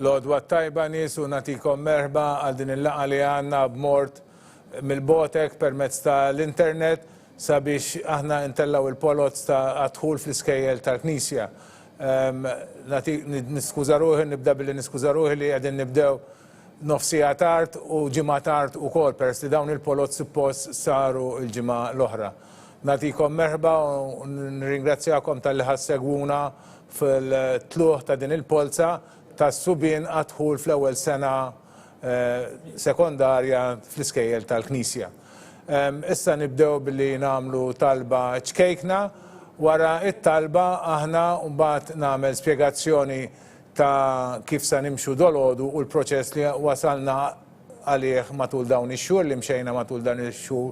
L-għodwa t-tajba nies u nagħtikom merħba għal din il-laqgħa li għandna b'mort mill-botek permezz tal-internet sabiex aħna ntellgħu il-poloz ta' għad-dħul fl-iskejjel tal-Knisja. Niskuża ruħi, nibda billi niskuża ruħi li qegħdin nibdew nofs siegħa tard u ġimgħa tard ukoll peress li dawn il-poloz suppost saru l-ġimgħa l-oħra. Nagħtikom merħba u nirringrazzjakom talli ħa ssegwuna fil-tlugħ ta' din il-polza tas-subien għad-dħul fl-ewwel sena sekondarja fl-iskejjel tal-Knisja. Issa nibdew billi nagħmlu talba ċkejkna. Wara it-talba aħna mbagħad nagħmel spjegazzjoni ta' kif sa nimxu dolodu u l-proċess li wasalna għalih matul dawn ix-xhur li mxejna matul dan ix-xhur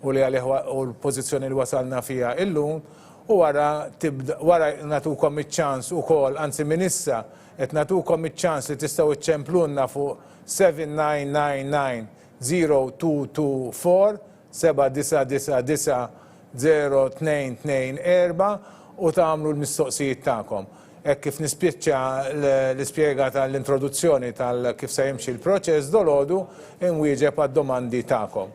u li għalih u l-pożizzjoni li wasalna fiha illum u wara tibda wara nagħtukom iċ-ċans ukoll anzi minn issa qed nagħtukom iċ-ċans li tistgħu iċċemplulna fuq 7999 0224 7999 0224 u tagħmlu l-mistoqsijiet tagħkom. Hekk kif nispiċċa l-ispjega tal-introduzzjoni tal kif se jimxi l-proċess dolodu inwieġeb għad-domandi tagħkom.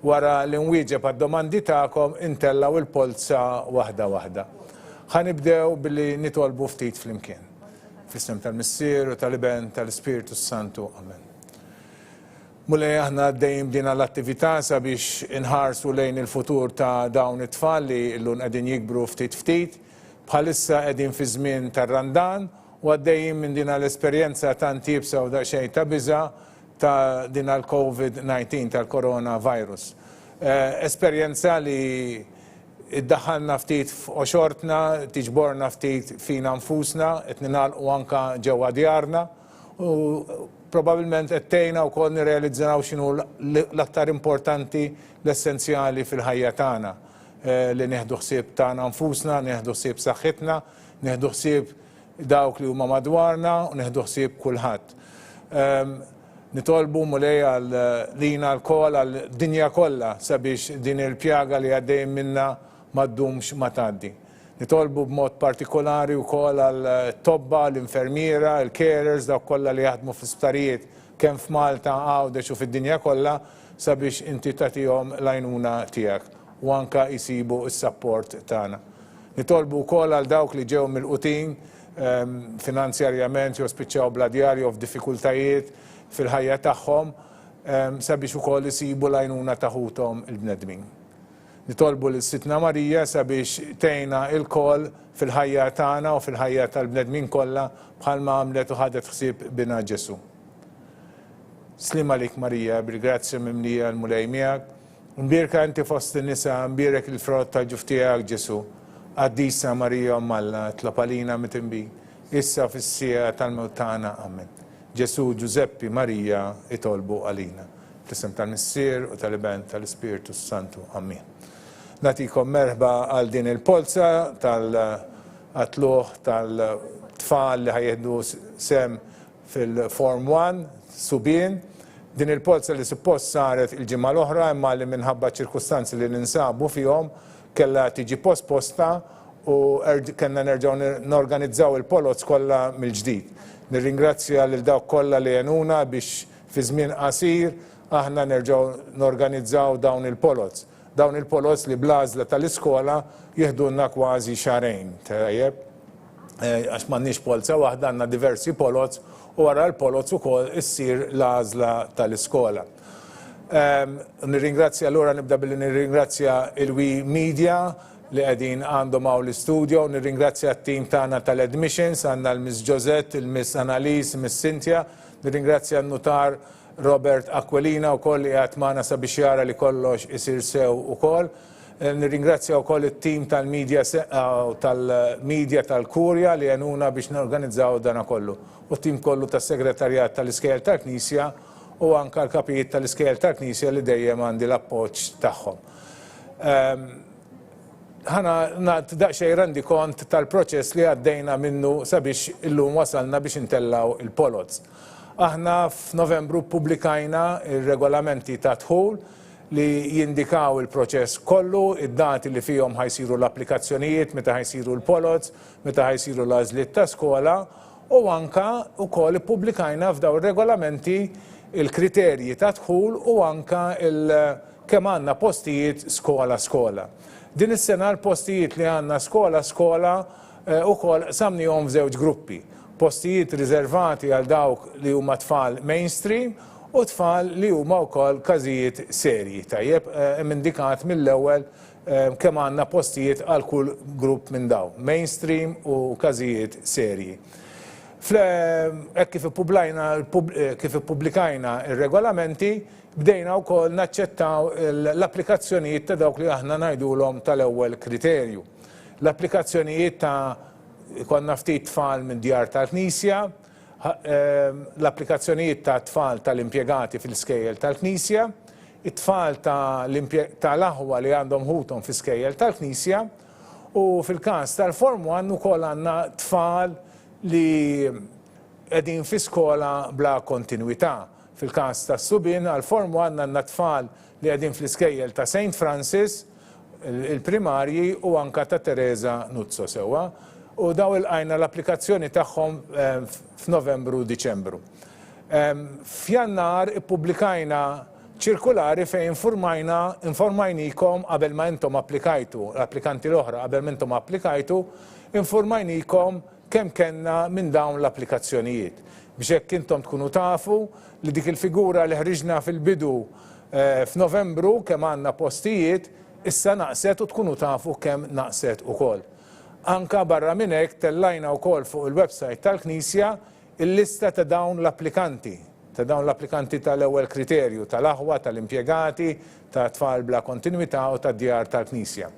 Wara li nwieġeb għad-domandi tagħkom intellgħu il-polza waħda waħda. Ħa nibdew billi nitolbu ftit flimkien. Fl-isem tal-Missier u tal-Iben tal-Ispirtu Santu. Amen. Mulej aħna għaddejjin b'din l-attività sabiex inħarsu lejn il-futur ta' dawn it-tfal li llum qegħdin jikbru ftit ftit. Bħalissa qegħdin fi żmien tar-Randan u għaddejjin minn din l-esperjenza tant iebsa u daqsxejn ta' biża' ta' din l-COVID-19 tal-coronavirus. Esperjenza li iddaħħalna ftit f'qoxortna, tiġborna ftit fina nfusna, qed ningħalqu anka ġewwa djarna u probabbilment qed tgħinna wkoll nirrealizzaw x'inhu l-aktar importanti, l-essenzjali fil-ħajja tagħna. Li nieħdu ħsieb tagħna nfusna, nieħdu ħsieb saħħitna, nieħdu ħsieb dawk li huma madwarna u nieħdu ħsieb kulħadd. Nitolbu Mulej għal lina lkoll għal dinja kollha sabiex din il-pjaga li għaddejjin minnha ma ddumx ma tgħaddi. Nitolbu b'mod partikolari wkoll għal tobba, l-infermiera, il-carers, dawk kollha li jaħdmu fl-isptarijiet kemm f'Malta, Għawdex u fid-dinja kollha sabiex inti tagħtihom l-għajnuna tiegħek u anka jsibu s-sapport tagħna. Nitolbu wkoll għal dawk li ġew milqutin finanzjarjament jew spiċċaw bla djar jew f'diffikultajiet fil-ħajja tagħhom sabiex ukoll isibu l-għajnuna ta' ħuthom il-bnedmin. Nitolbu lil Sidtna Marija sabiex tgħinna lkoll fil-ħajja tagħna u fil-ħajja tal-bnedmin kollha bħalma għamlet u ħadet ħsieb binha Ġesù. Sliem għalik Marija, bil-grazzja mimlija l-Mulej miegħek. Mbierka inti fost in-nisa, mbierek il-frott tal-ġuf tiegħek Ġesù. Qaddisa Marija Omm Alla, itlob għalina midinbin, issa u fis-siegħa tal-mewt tagħna. Amen. Ġesù, Ġużeppi, Marija, itolbu għalina. Fl-isem tal-Missier u tal-Iben tal-Ispirtu s-Santu. Amen. Nagħtikom merħba għal din il-polza tal-tlugħ tal-tfal li ħa jieħdu sehem fil-Form 1, subien. Din il-polza li suppost saret il-ġimgħa l-oħra imma li minħabba ċirkustanzi li ninsabu fihom kellha tiġi posposta u kellna nerġgħu norganizzaw il-poloz kollha mill-ġdid. Nirringrazzja lil dawk kollha li għenuna biex fi żmien qasir aħna nerġgħu norganizzaw dawn il-poloz. Dawn il-poloz li bl-għażla tal-iskola jiħdulna kważi xahrejn, tajjeb? Għax m'għandniex polza waħda, għandna diversi poloz u wara l-poloz ukoll issir l-għażla tal-iskola. Nirringrazzja allura nibda billi nirringrazzja il-We Media li qegħdin għandhom hawn l-istudio, nirringrazzja t-tim tagħna tal-admissions, għandna l-Miss Josette, il-Miss Annalise, Miss Cynthia, nirringrazzja n-nutar Robert Aquilina wkoll li qiegħed magħna sabiex jara li kollox isir sew ukoll. Nirringrazzja wkoll it-tim tal-media tal-media tal-Kurja li għenuna biex norganizzaw dana kollu. U t-tim kollu tas-segretarjat tal-iskejjel tal-Knisja u anka l-kapijiet tal-iskejjel tal-Knisja li dejjem għandi l-appoġġ tagħhom. Ħa nagħti daqsxejn rendikont tal-proċess li għaddejna minnu sabiex illum wasalna biex intellgħu il-poloz. Aħna f'Novembru ppubblikajna r-regolamenti ta' dħul li jindikaw il-proċess kollu, id-dati li fihom ħa jsiru l-applikazzjonijiet, meta ħa jsiru l-poloz, meta ħa jsiru l-għażliet ta' skola. U anka wkoll ippubblikajna f'dawn ir-regolamenti il-kriterji ta' dħul u anka il kemm għandna postijiet skola skola. Din is-sena l-postijiet li għandna skola skola ukoll qsamnihom f'żewġ gruppi. Postijiet riservati għal dawk li huma tfal mainstream u tfal li huma wkoll każijiet serji. Tajjeb, hemm indikat mill-ewwel kemm għandna postijiet għal kull grupp minn dawn, mainstream u każijiet serji. Hekk kif ippublajna kif ippubblikajna r-regolamenti, bdejna wkoll naċċettaw l-applikazzjonijiet ta' dawk li aħna ngħidulhom tal-ewwel kriterju. L-applikazzjonijiet ta' ikollna ftit tfal minn djar tal-Knisja, l-applikazzjonijiet ta' tfal tal-impjegati fil-skejjel tal-Knisja, it-tfal ta' l-aħwa li għandhom ħuthom fi skejjel tal-Knisja, u fil-każ tal-Form One ukoll għandna tfal li qegħdin fi skola bla kontinwità. Fil-każ tas-subien għall-Form One għandna tfal li qegħdin fl-iskejjel ta' Saint Francis, il-primarji u anka ta' Teresa Nuzzo sewwa, u daw ilqajna l-applikazzjoni tagħhom f'Novembru u Diċembru. F'Jannar ippubblikajna ċirkulari fejn infurmajna informajnikom qabel ma intom applikajtu, l-applikanti l-oħra qabel ma intom applikajtu, informajnikom kemm kellna minn dawn l-applikazzjonijiet. Biex hekk intom tkunu tafu li dik il-figura li ħriġna fil-bidu f'Novembru kemm għandna postijiet, issa naqset u tkunu tafu kemm naqset ukoll. Anka barra minn hekk tellajna wkoll fuq il-website tal-Knisja il-lista ta' dawn l-applikanti, ta' dawn l-applikanti tal-ewwel kriterju, tal-aħwa, tal-impjegati, ta' tfal bla kontinwità u tad-djar tal-Knisja.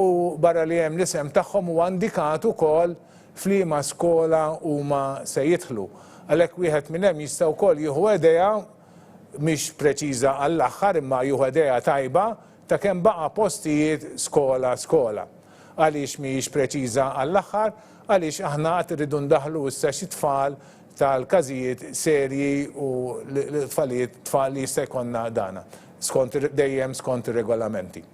U barra li hemm l-isem tagħhom huwa indikat ukoll f'liema skola huma se jidħlu. Għalhekk wieħed minn hemm jista' wkoll jieħu idea, mhix preċiża għall-aħħar imma jieħu idea tajba ta' kemm baqa' postijiet skola skola. Għaliex mhijiex preċiża għall-aħħar? Għaliex aħna għad irridu ndaħħlu issa xi tfal tal-każijiet serji u tfalijiet tfal li jista' jkollna dana skont dejjem skont ir-regolamenti.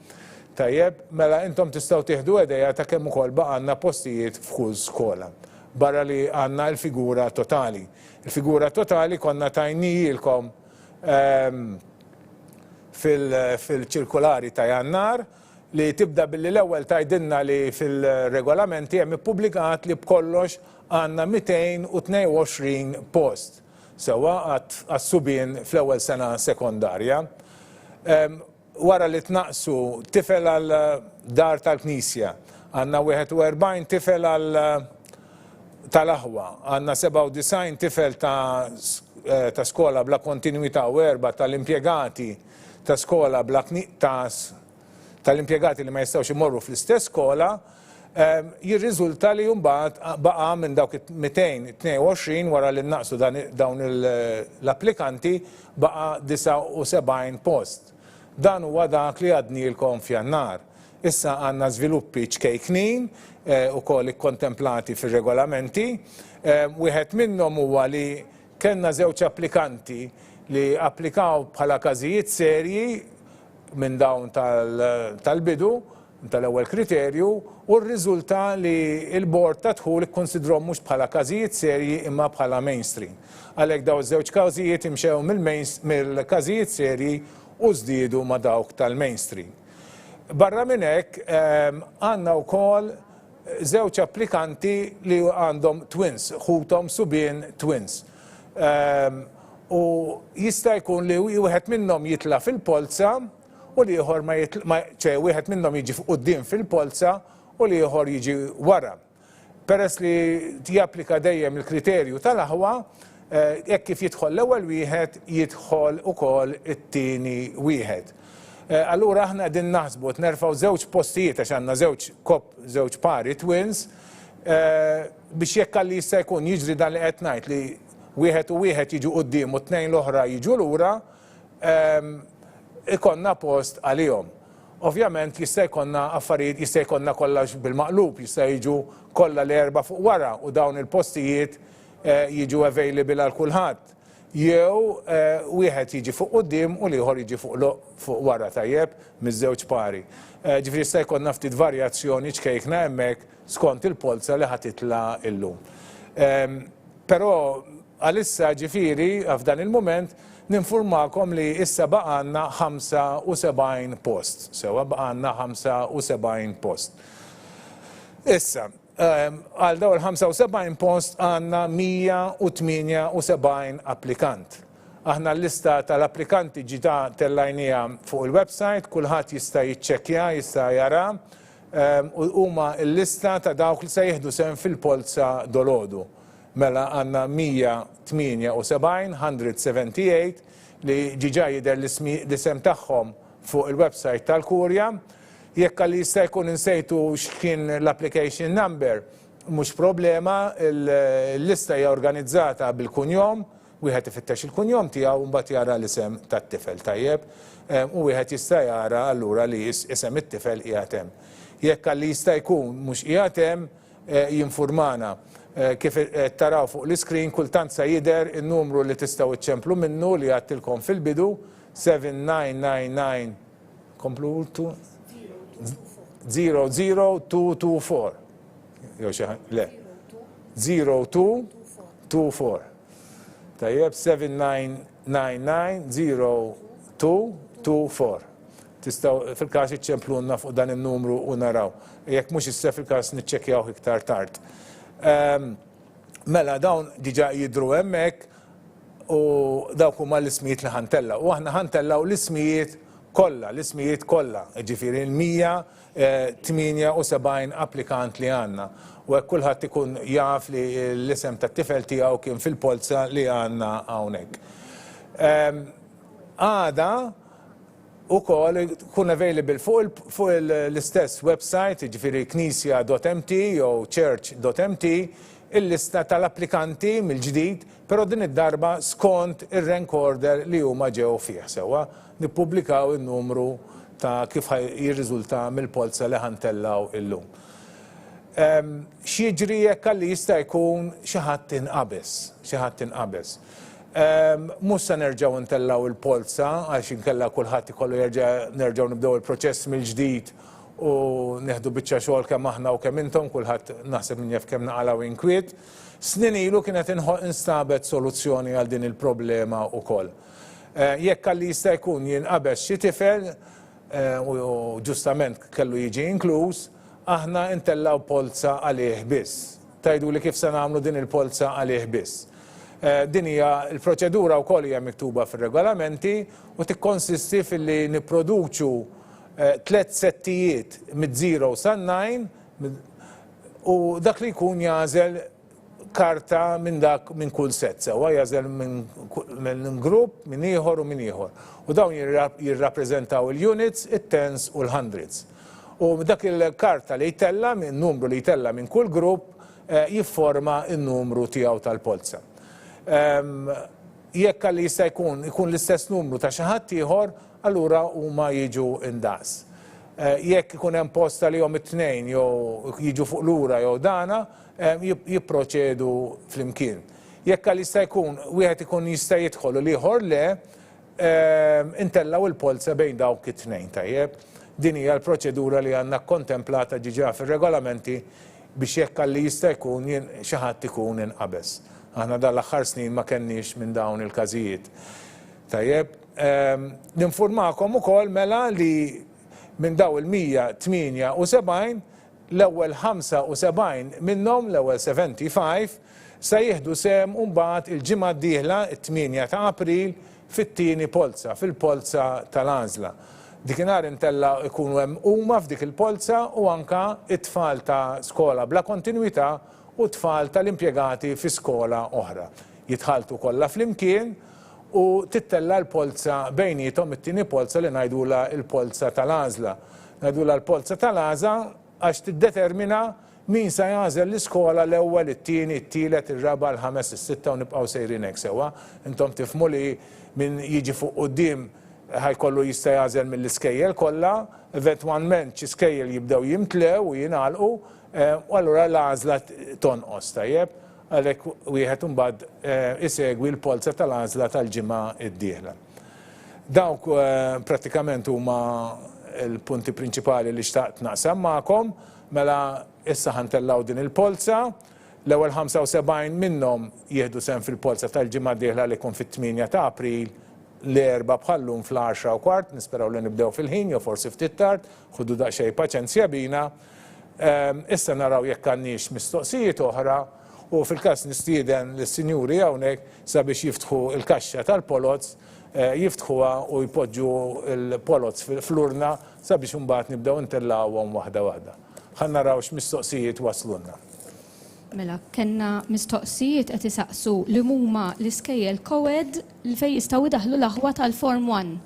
Tajjeb, mela intom tistgħu tieħdu idea ta' kemm ukoll baqgħalna postijiet f'kull skola. Barra li għandna l-figura totali. Il-figura totali konna tajnijielkom fil-ċirkulari ta' Jannar li tibda billi l-ewwel tgħidilna li fil-regolamenti hemm ippubblikat li b'kollox għandna 222 post sewwa għas-subien fl-ewwel sena sekondarja. Wara li tnaqqsu tifel għal dar tal-Knisja, għandna 41 tifel għal tal-aħwa, għandna 97 tifel ta' ta' skola bla kontinwità u erbgħa tal-impjegati ta' skola bla ta' tal-impjegati li ma jistgħux imorru fl-istess skola, jirriżulta li mbagħad baqa' minn dawk it-222 wara li naqsu dawn l-applikanti baqa' 79 post. Dan huwa dak li għadnielkom f'Jannar. Issa għandna żviluppi ċkejknin ukoll ikkontemplati fir-regolamenti. Wieħed minnhom huwa li kellna żewġ applikanti li applikaw bħala każijiet serji minn dawn tal-bidu, tal-ewwel kriterju, u rriżulta li l-Bord ta' Dħul ikkunsidrhom mhux bħala każijiet serji imma bħala mainstream. Għalhekk dawn iż-żewġ każijiet imxew mill-każijiet serji u żdiedu ma' dawk tal-mainstream. Barra minn hekk għandna wkoll żewġ applikanti li għandhom twins, ħuthom subien twins. U jista' jkun li wieħed minnhom jitla' fil-polza u l-ieħor ma jitla' ċe wieħed minnhom jiġi quddiem fil-polza u l-ieħor jiġi wara. Peress li japplika dejjem il-kriterju tal-aħwa, hekk kif jidħol l-ewwel wieħed jidħol ukoll it-tieni wieħed. Allura aħna qegħdin naħsbu qed nerfgħu żewġ postijiet għax għandna żewġ kop żewġ pari twins biex jekk għalli jista' jkun jiġri dan li qed ngħid li wieħed u wieħed jiġu quddiem u t-tnejn l-oħra jiġu lura, ikollna post għalihom. Ovvjament jista' jkollna affarijiet, jista' jkollna kollox bil-maqlub, jista' jiġu kollha l-erbgħa fuq wara u dawn il-postijiet jiġu available għal kulħadd. Jew wieħed jiġi fuq quddiem u l-ieħor jiġi fuq wara tajjeb miż-żewġ pari. Ġifieri jista' jkollna ftit varjazzjoni ċkejkna hemmhekk skont il-polza li ħa titla' illum. Però għalissa ġifieri f'dan il-mument ninfurmakom li issa baqgħalna 75 post. Sewwa baqgħalna 75 post. Issa, għal dawn il-75 post għandna 178 applikant. Aħna l-lista tal-applikanti ġita tellajniha fuq il-website, kulħadd jista' jiċċekkja, jista' jara, u huma l-lista ta' dawk li se jieħdu sehem fil-polza dolodu. Mela għandna 178, 178, li ġiġa jidher l-isem tagħhom fuq il-website tal-Kurja. Jekk għal jista' jkun insejtu x'kien l-application number, mhux problema, il-lista hija organizzata bil-kunjom, wieħed ifittex il-kunjom tiegħu u mbagħad jara l-isem tat-tifel, tajjeb? U wieħed jista' jara allura li isem it-tifel qiegħed hemm. Jekk għal jista' jkun mhux qiegħed hemm, jinfurmana. Kif qed taraw fuq l-iskrin kultant sa jidher in-numru li tistgħu iċċemplu minnu li għadtilkom fil-bidu, 7999 Komplu tu? 00224. Jew xi le. 0224. Tajjeb, 79990224. Tistgħu fil-każ iċċemplunna fuq dan in-numru u naraw. Jekk mhux issa fil-każ niċċekkjaw iktar tard. Mela dawn diġà jidhru hemmhekk u dawk huma l-ismijiet li ħa ntellgħu. U aħna ħa ntellgħu l-ismijiet kollha, l-ismijiet kollha, jiġifieri l-178 applikant li għandna. U hekk kulħadd ikun jaf li l-isem tat-tifel tiegħu kien fil-polza li għandna hawnhekk. Għada ukoll tkun available fuq l-istess website, jiġifieri knisja.mt jew church.mt, il-lista tal-applikanti mill-ġdid, però din id-darba skont ir-rank order li huma ġew fih. Sewwa, nippubblikaw in-numru ta' kif jirriżulta mill-polza li ħa ntellgħu illum. X'jiġri jekk għalli jista' jkun xi ħadd inqabeż, xi ħadd inqabeż. Mhux se nerġgħu ntellgħu l-polza għax inkella kulħadd ikollu jerġa' nerġgħu nibdew il-proċess mill-ġdid u nieħdu biċċa xogħol kemm aħna u kemm intom, kulħadd naħseb min jaf kemm naqalgħu inkwiet. Snin ilu kienet instabet soluzzjoni għal din il-problema wkoll. Jekk għalli jista' jkun jinqabeż xi tifel u ġustament kellu jiġi inkluż, aħna ntellgħu polza għalih biss. Tgħiduli kif se nagħmlu din il-polza għalih biss. Din hija l-proċedura wkoll hija miktuba fir-regolamenti u tikkonsisti filli nipproduċu tliet settijiet mid-zero san-nine u dak li jkun jagħżel karta minn dak minn kull set sewwa jagħżel minn grupp, minn ieħor u minn ieħor. U dawn jirrappreżentaw il-units, it-tens u l-hundreds. U dak il-karta li jtella' minn numru li jtella' minn kull grupp jifforma n-numru tiegħu tal-polza. Jekk għalli jista' jkun ikun l-istess numru ta' xi ħadd ieħor, allura huma jiġu indaqs. Jekk ikun hemm post għalihom it-tnejn jew jiġu fuq lura jew dana, jipproċedu flimkien. Jekk għal jista' jkun wieħed ikun jista' jidħol u l-ieħor le, intellgħu l-polza bejn dawk it-tnejn, tajjeb? Din hija l-proċedura li għandna kkontemplata ġiġa fir-regolamenti biex jekk għalli jista' jkun xi ħadd ikun inqabeż. Aħna dan l-aħħar snin ma kenniex minn dawn il-każijiet. Tajjeb, ninfurmakom ukoll mela li minn daw il-178 L-ewwel 75 minnhom, l-ewwel 75, se jieħdu sehem mbagħad il-ġimgħa d-dieħla, it-tmienja ta' April, fit-tieni polza, fil-polza tal-għażla. Dikinhar intella jkunu hemm huma f'dik il-polza u anke t-tfal ta' skola bla kontinwità u t-tfal tal-impjegati fi skola oħra. Jitħalltu kollha flimkien u tittella' l-polza bejniethom, it-tieni polza li ngħidulha l-polza tal-għażla. Ngħidulha l-polza tal-għaża għax tiddetermina min sa jagħżel l-iskola l-ewwel, it-tieni, it-tielet, ir-raba', il-ħames, is-sitta u nibqgħu sejrin hekk sewwa. Intom tifhmu li min jiġi fuq quddiem ħa jkollu jista' jagħżel mill-iskejjel kollha, eventwalment xi skejjel jibdew jimtlew u jingħalqu u allura l-għażla tonqos, tajjeb? Għalhekk wieħed imbagħad isegwi l-polza tal-għażla tal-ġimgħa d-dieħla. Dawk prattikament huma l-punti prinċipali li xtaqt naqsam magħkom. Mela issa ħa ntellgħu din il-polza. L-ewwel 75 minnhom jieħdu sehem fil-polza tal-ġimgħa d-dieħla li jkun fit-8 ta' April, l-Erbgħa bħal-lum fl-għaxra u kwart, nisperaw li nibdew fil-ħin jew forsi ftit tard, ħudu daqsxejn paċenzja bina. Issa naraw jekk għandniex mistoqsijiet oħra u fil-każ nistieden lis-sinjuri hawnhekk sabiex jiftħu l-kaxxa tal-poloz, jiftħuha u jpoġġu l-poloz fl-urna sabiex imbagħad nibdew intellgħuhom waħda waħda. Ħa naraw x'mistoqsijiet waslulna. Mela, kellna mistoqsijiet qed isaqsu li huma l-iskejjel co-ed li fejn jistgħu jdaħħlu l-aħwa tal-Form One.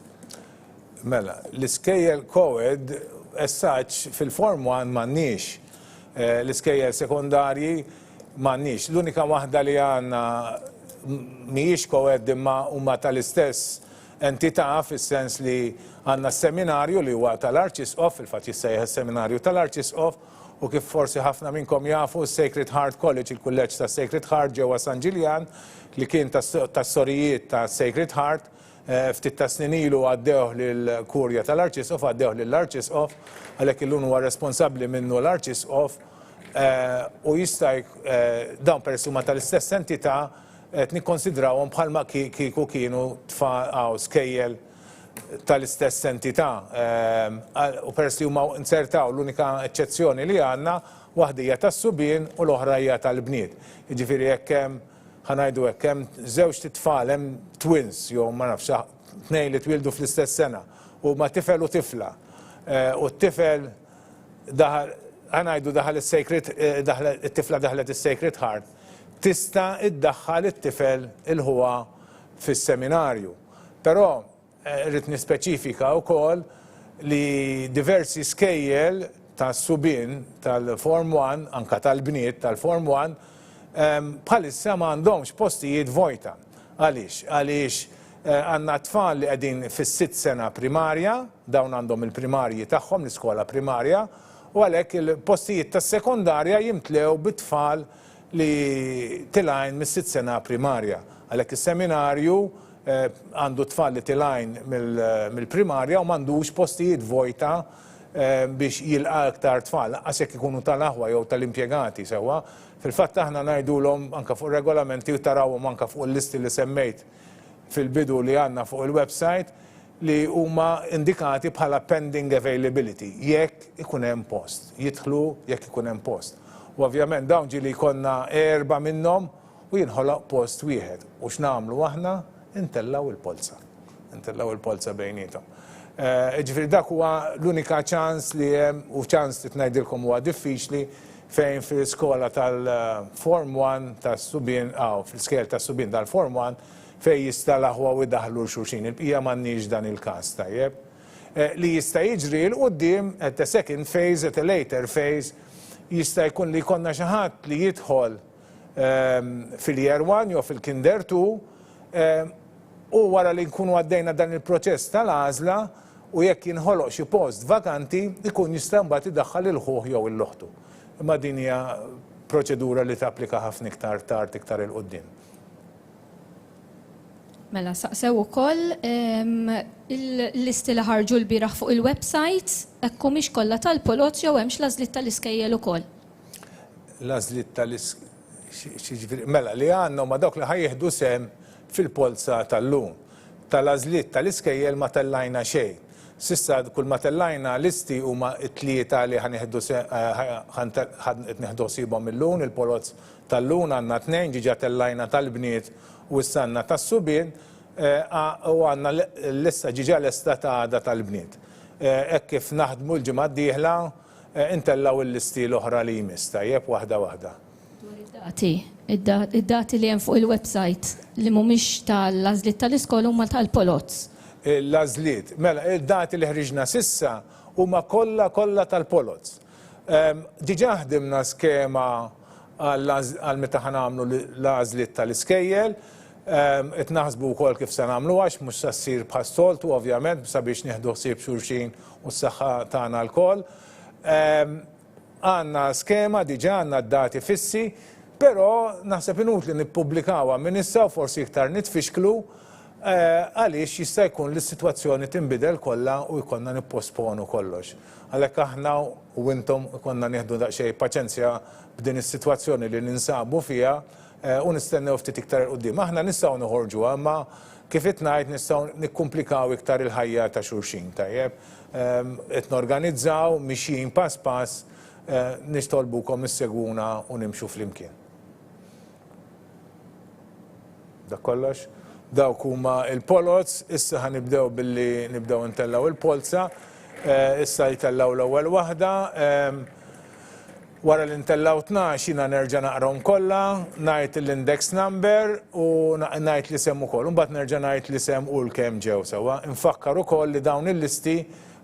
Mela, l-iskejjel co-ed as such fil-Form One m'għandniex. L-iskejjel sekondarji m'għandniex. L-unika waħda li għandna mhijiex co-ed imma huma tal-istess entità fis-sens li għandna s-seminarju li huwa tal-Arċisqof, fil-fatt jissejjaħ is-Seminarju tal-Arċisqof, u kif forsi ħafna minnkom jafu s-Sacred Heart College, il-kulleġġ tas-Sacred Heart ġewwa San Ġiljan li kien tas-sorijiet tas-Sacred Heart, ftit tas-snin ilu għaddewh lill-Kurja tal-Arċisqof, għaddewh lill-Arċisqof, għalhekk illum huwa responsabbli minnu l-Arċisqof u jista' dawn peress li huma tal-istess entità qed nikkonsidrawhom bħalma kieku kienu tfal skejjel tal-istess entità u peress li huma nzertaw l-unika eċċezzjoni li għandna waħda hija tas-subien u l-oħra hija tal-bniet. Jiġifieri jekk hemm ħa ngħidu hekk, hemm żewġt itfal, hemm twins jew ma nafx, tnejn li twieldu fl-istess sena, huma tifel u tifla. U t-tifel daħal, ħa ngħidu daħal is-Sacred, it-tifla daħlet is-Sacred Heart, tista' iddaħħal it-tifel il-ħuha fis-seminarju. Però Irrid nispeċifika wkoll li diversi skejjel tas-subien tal-Form One, anke tal-bniet tal-Form One, bħalissa ma għandhomx postijiet vojta. Għaliex? Għaliex għandna tfal li qegħdin fis-sitt sena primarja, dawn għandhom il-primarji tagħhom, l-iskola primarja, u għalhekk il-postijiet tas-sekondarja jimtlew bi tfal li tilgħin mis-sitt sena primarja. Għalhekk is-seminarju għandu tfal li tilgħin mill-primarja u m'għandux postijiet vojta biex jilqa' iktar tfal, lanqas jekk ikunu tal-aħwa jew tal-impjegati sewwa. Fil-fatt aħna ngħidulhom anke fuq ir-regolamenti u tarawhom anke fuq il-listi li semmejt fil-bidu li għandna fuq il-website li huma indikati bħala pending availability, jekk ikun hemm post, jidħlu jekk ikun hemm post. U ovvjament dawn ġieli jkollna erba' minnhom u jinħoloq post wieħed. U x'nagħmlu aħna? Intellgħu l-polza. Intellgħu l-polza bejniethom. Jiġifieri dak huwa l-unika ċans li hemm, u ċans li ngħidilkom huwa diffiċli, fejn fil-iskola tal-Form One tas-subien, aw fl-iskejjel tas-subien tal-Form One, fejn jista' l-aħwa u jdaħħlu 'l xulxin. Il-bqija m'għandniex dan il-każ, tajjeb? Li jista' jiġri 'l quddiem, at a second phase, at a later phase, jista' jkun li jkollna xi ħadd li jidħol fil-year one jew fil-kinder two u wara li nkunu għaddejna dan il-proċess tal-għażla u jekk jinħoloq xi post vakanti jkun jista' mbagħad idaħħal lil ħuh jew lil oħtu. Imma din hija proċedura li tapplika ħafna iktar tard iktar 'il quddiem. Mela, saqsew ukoll il-listi li ħarġu lbieraħ fuq il-website, hekk humiex kollha tal-poloz jew hemmx l-għażliet tal-iskejjel ukoll. L-għażliet tal X'jiġifieri? Mela, li għandna huma dawk li ħa jieħdu sehem fil-polza tal-lum. Tal-għażliet tal-iskejjel ma tellajna xejn. S'issa kull ma tellajna listi huma t-tlieta li ħa nieħdu qed nieħdu ħsiebhom illum, il-poloz tal-lum għandna tnejn, ġiġa tellajna tal-bniet u issa għandna tas-subien, u għandna l-lista ġiġa lesta ta' għada tal-bniet. Hekk kif naħdmu l-ġimgħa d-dieħla, Intellgħu l-listi l-oħra li jmiss, tajjeb, waħda waħda. Dwar id-dati, id-dati li hemm fuq il-websajt li mhumiex tal-għażliet tal-iskola huma tal-poloz. L-għażliet, mela, id-dati li ħriġna s'issa huma kollha kollha tal-poloz. Diġà ħdimna skema għal meta ħa nagħmlu l-għażliet tal-iskejjel. Qed naħsbu wkoll kif se nagħmluha għax mhux se ssir bħas-soltu ovvjament sabiex nieħdu ħsieb xulxin u s-saħħa tagħna lkoll. Għandna skema diġà għandna d-dati fissi, però naħseb inutli nippubblikawha minn issa u forsi iktar nitfixklu. Għaliex jista' jkun li s-sitwazzjoni tinbidel kollha u jkollna nipposponu kollox. Għalhekk aħna u intom ikollna nieħdu daqsxejn paċenzja b'din is-sitwazzjoni li ninsabu fiha u nistennew ftit iktar 'il quddiem. Aħna nistgħu noħorġuha imma kif qed ngħid nistgħu nikkumplikaw iktar il-ħajja ta' xulxin, tajjeb? Qed norganizzaw, mixjin pass pass, nitolbukom issegwuna u nimxu flimkien. Dak kollox. Dawk huma l-poloz, issa ħa nibdew billi nibdew intellgħu il-polza. Issa jtellgħu l-ewwel waħda. Wara li ntellgħu 12 jiena nerġa' naqrahom kollha, ngħid l-index number u ngħid l-isem ukoll. Imbagħad nerġa' ngħid l-isem u l-kemm ġew sewwa. Infakkar ukoll li dawn il-listi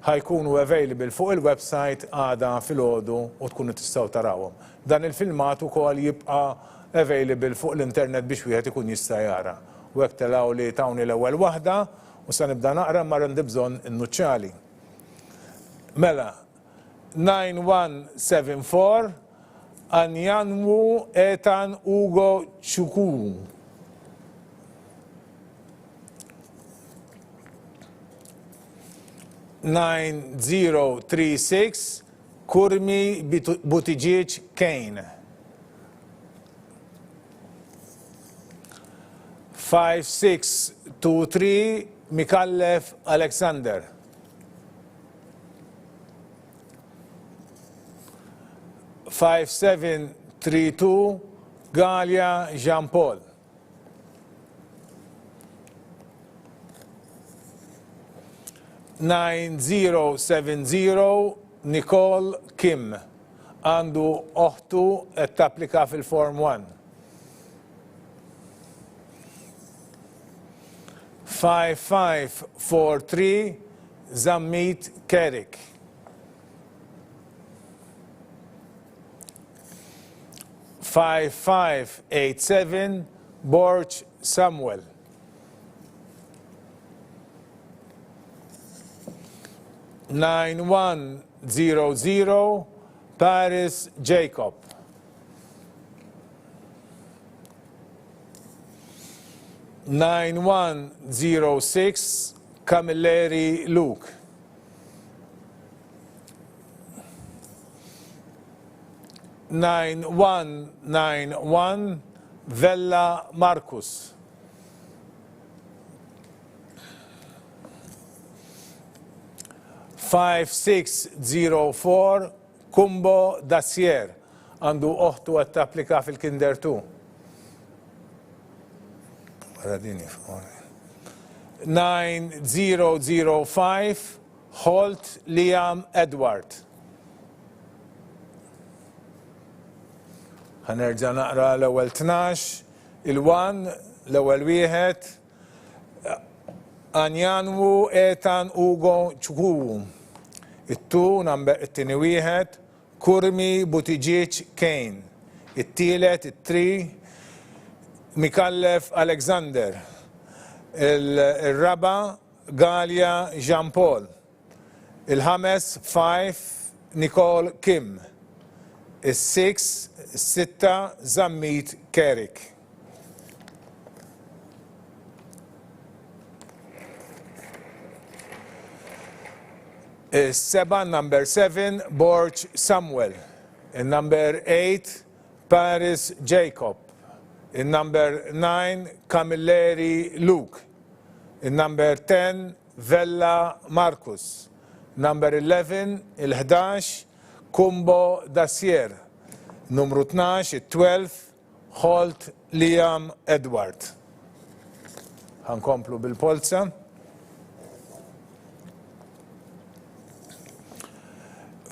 ħa jkunu available fuq il-website għada filgħodu u tkunu tistgħu tarawhom. Dan il-filmat ukoll jibqa' available fuq l-internet biex wieħed ikun jista' jara. U hekk telgħuli tawni l-ewwel waħda u sa nibda naqra imma għandi bżonn in-nuċċali. Mela, 9174 Anyanwu Ethan Ugo Chukwu. 9036 Curmi Buttigieg Kane. 5623 Micallef Alexander. 5732 Galea Jean Paul. 9070 Nicole Kim għandu oħtu qed tapplika fil-Form 1. 5543 Zammit Kerik. 5587 Borg Samuel. 9100 Paris Jacob. 9106 Camilleri Luke. 9191 Vella Marcus. 5604 Kumbo Dassier għandu oħtu qed tapplika fil-Kinder 2. Wara din 9005 Holt Liam Edward. Ħa nerġa' naqra l-ewwel 12, il-1, l-ewwel wieħed, Anyanwu Ethan Ugo Chukwu. It-2, number, it-tieni wieħed, Curmi Buttigieg Kane. It-tielet, it-3, Micallef Alexander. Il-raba', Galea Jean Paul. Il-ħames, five, Nicole Kim. Is-six, is-sitta, Zammit Kerik. Is-seba', number seven, Borg Samuel. In-number eight, Paris Jacob. In-number nine, Camilleri Luke. In-number 10, Vella Marcus. Number 11, il-11, Kumbo Dassier. Numru 12, it-12, Holt Liam Edward. Ħa nkomplu bil-polza.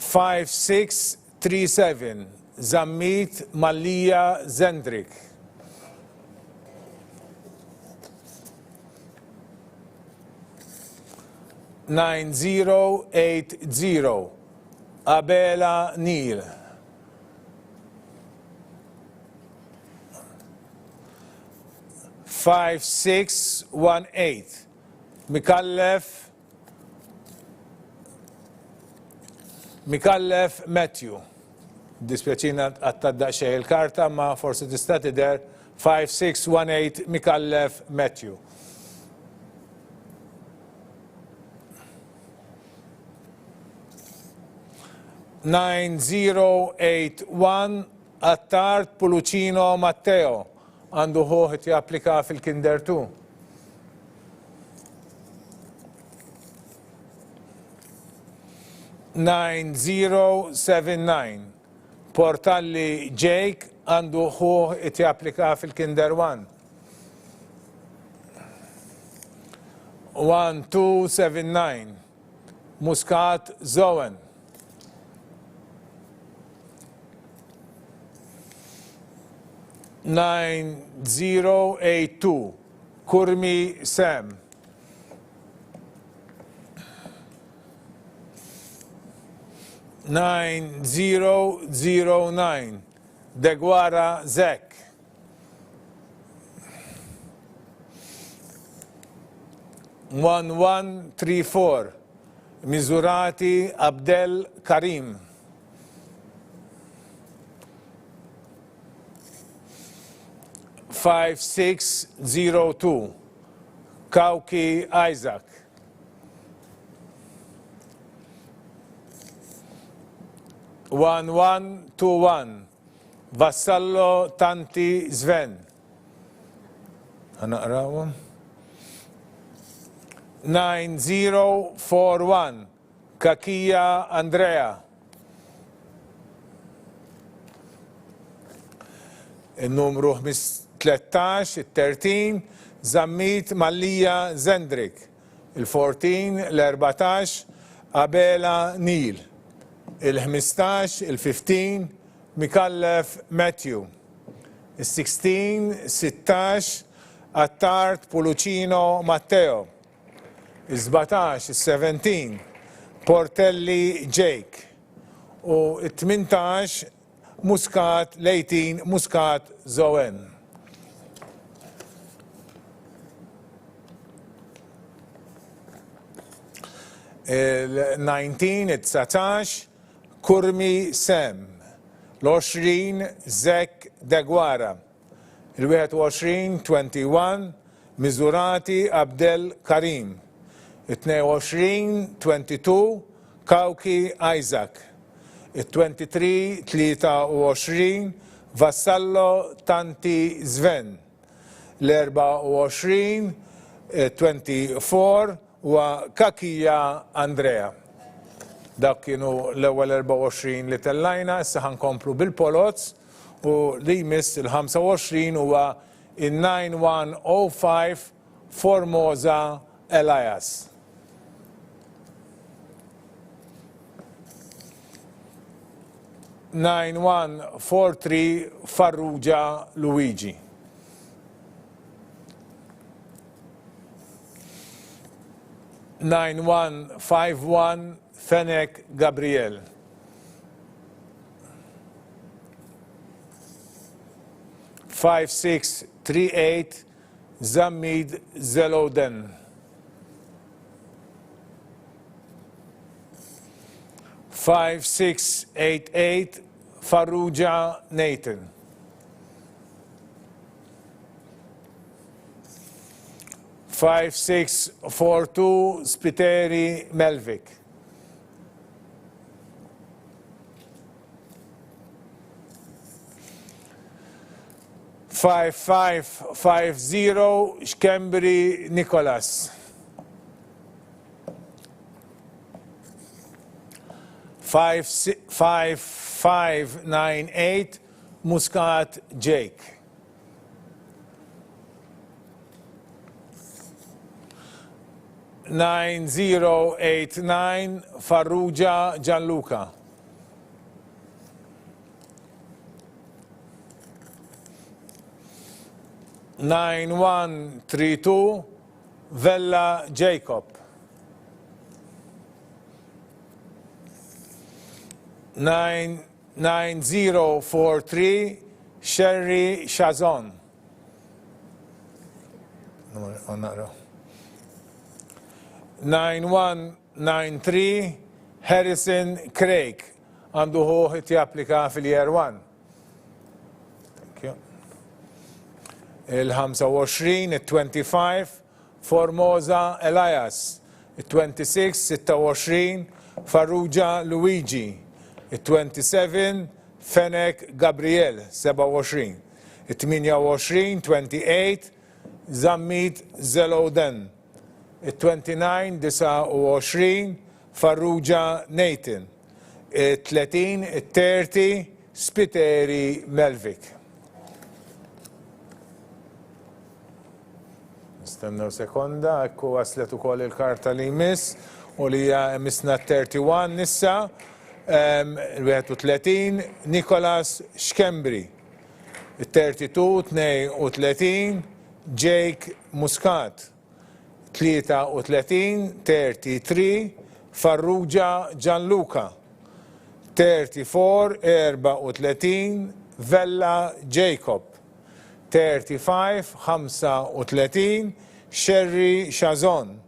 5637 Zammit Mallia Zendrik. 9080 Abela Neil. 5618 Micallef Micallef Matthew. Dispjaċina għatta daqsxejn il-karta ma forsi tista' tidher 5618 Micallef Matthew. 9081 Attard Pulucino Matteo għandu ħuh qed japplika fil-Kinder 2. 9079 Portalli Jake għandu ħuh qed japplika fil-Kinder 1. 1279 Muscat Zoen. 9082 Kurmi Sam. 9009 Deguara Zek. 1134 Miżurati Abdel Karim. 5602 Kauki Isaac. 1121 Vassallo Tanti Sven. Ħa naqrawhom. 9041 Kakija Andrea. Il-numru 13, it-13, Zammit Mallia Zendrik. Il-14, l-14, Abela Neil. Il-15, il-15, Micallef Matthew. Is-16, 16, Attard Pulucino Matteo. Is-17, is-17, Portelli Jake. U t-18, Muscat, l-18, Muscat Zoen. Il-19, it-19, Curmi Sam. L-20, Zach Deguara. Il-21, 21, Misurati Abdel Karim. It-22, 22, Cauchi Isaac. It-23, 23, Vassallo Tanti Sven. L-24, 24, huwa Cachia Andrea. Dawk kienu l-ewwel 24 li tellajna, issa ħa nkomplu bil-poloz u li jmiss il-25 huwa in-9105 Formosa Elias. 9143 Farrugia Luigi. 9151 Fenech Gabriel. 5638 Zammit Zeloden. 5688 Farrugia Nathan. 5642 Spiteri Melvik. 5550 Schembri Nicholas. 5598 Muscat Jake. 9089 Farrugia Gianluca. 9132 Vella Jacob. 9043 Sherry Shazon. 9193 Harrison Craig għandu ħuh japplika fil-year 1. Thank you. Il-25, il-25, Formosa Elias. Il-26, 26, Farrugia Luigi. It-27, Fenech Gabriel, 27. It-28, 28, Zammit Zelouden. It-29, 29, Farrugia Nathan. It-30, it-30, Spiteri Melvik. Nistennew sekonda, ekku waslet ukoll il-karta li jmiss u li hija misna 31 issa, il-31 Nicholas Schembri, it-32 32 Jake Muscat, 33 33 Farrugia Gianluca, 34 34 Vella Jacob. 35, 35, Sherry Chazon,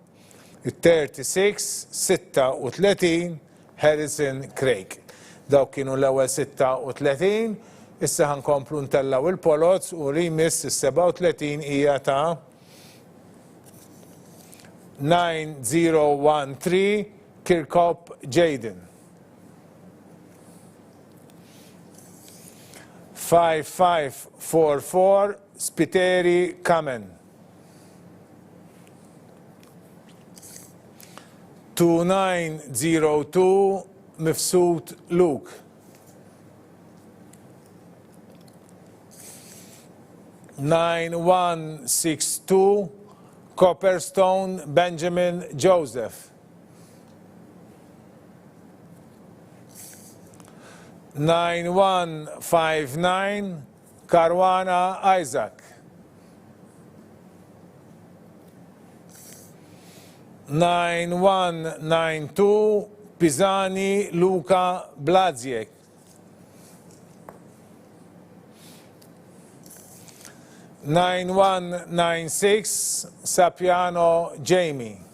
36, 36, Harrison Craig. Dawk kienu l-ewwel 36, issa ħa nkomplu ntellgħu il-poloz u li jmiss is-37 hija ta' 9013 Kirkop Jayden. 5544 Spiteri Kamen. 2902 Mifsud Luke. 9162 Copperstone Benjamin Joseph. 9159 Caruana Isaac. 9192 Pisani Luca Blaziek. 9196 Sapiano Jamie.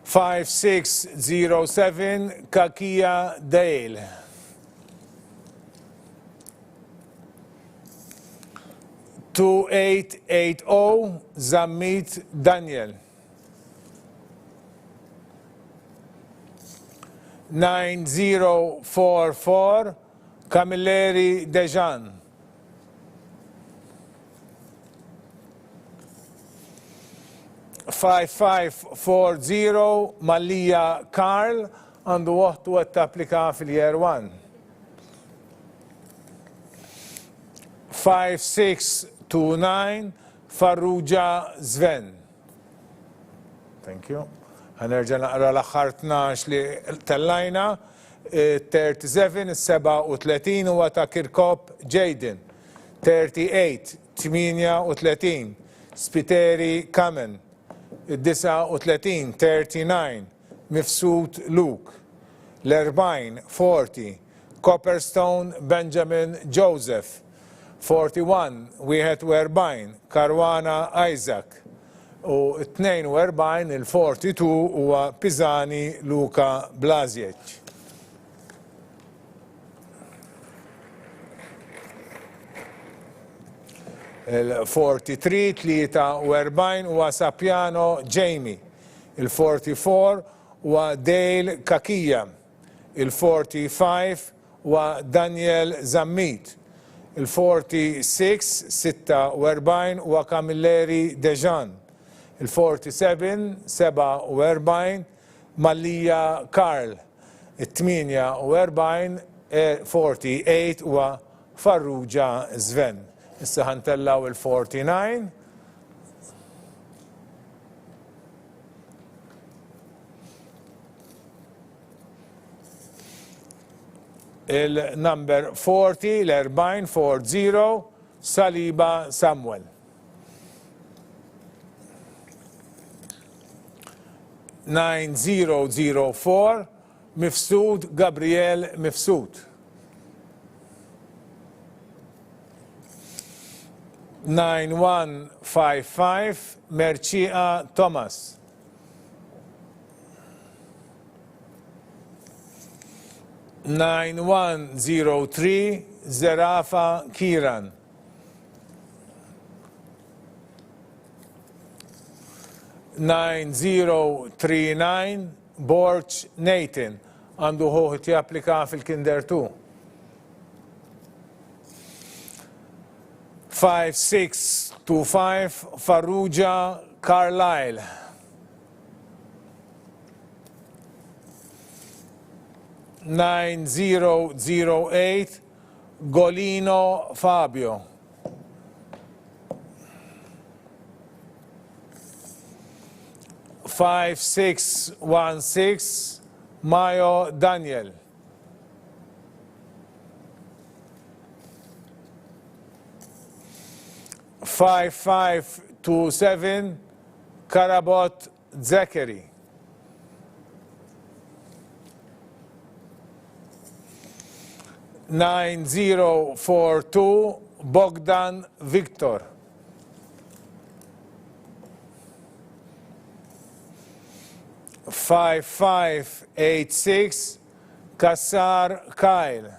5607 Kakia Dale. 2880 Zammit Daniel. 9044 Camilleri Dejan. 5540 Mallia Karl għandu oħtu qed tapplika fil-year 1. 5629 Farrugia Sven. Thank you. Ħa nerġa' naqra l-aħħar 12 li tellajna. 37, is-37 huwa ta' Kirkop Jayden. 38, 38, Spiteri Kamen. 39, 39, Mifsud Luke. L-40, 40, Copperstone Benjamin Joseph. 41, 41, Caruana Isaac u 42, il-42 huwa Pisani Luka Blasiec. Il-43, 43 huwa Sapiano Jamie. Il-44 huwa Dale Cachia. Il-45 huwa Daniel Zammit. Il-46, 46 huwa Camilleri Dejan. Il-47, 47 Mallia Karl. It-48, 48 huwa Farrugia Sven. Issa ħa ntellgħu il-49. Il-number 40, l-40, 40, Saliba Samuel. 9004, Mifsud Gabriel Mifsud. 9155, Mercieca Thomas. 9103 Zerafa Kiran. 9039 Borg Nathan għandu ħuh japplika fil-Kinder 2. 5625 Farrugia Carlisle. 9008 Golino Fabio. 5616 Majo Daniel. 5527 Karabot Zachary. 9042 Bogdan Victor. 5586 Kassar Kyle.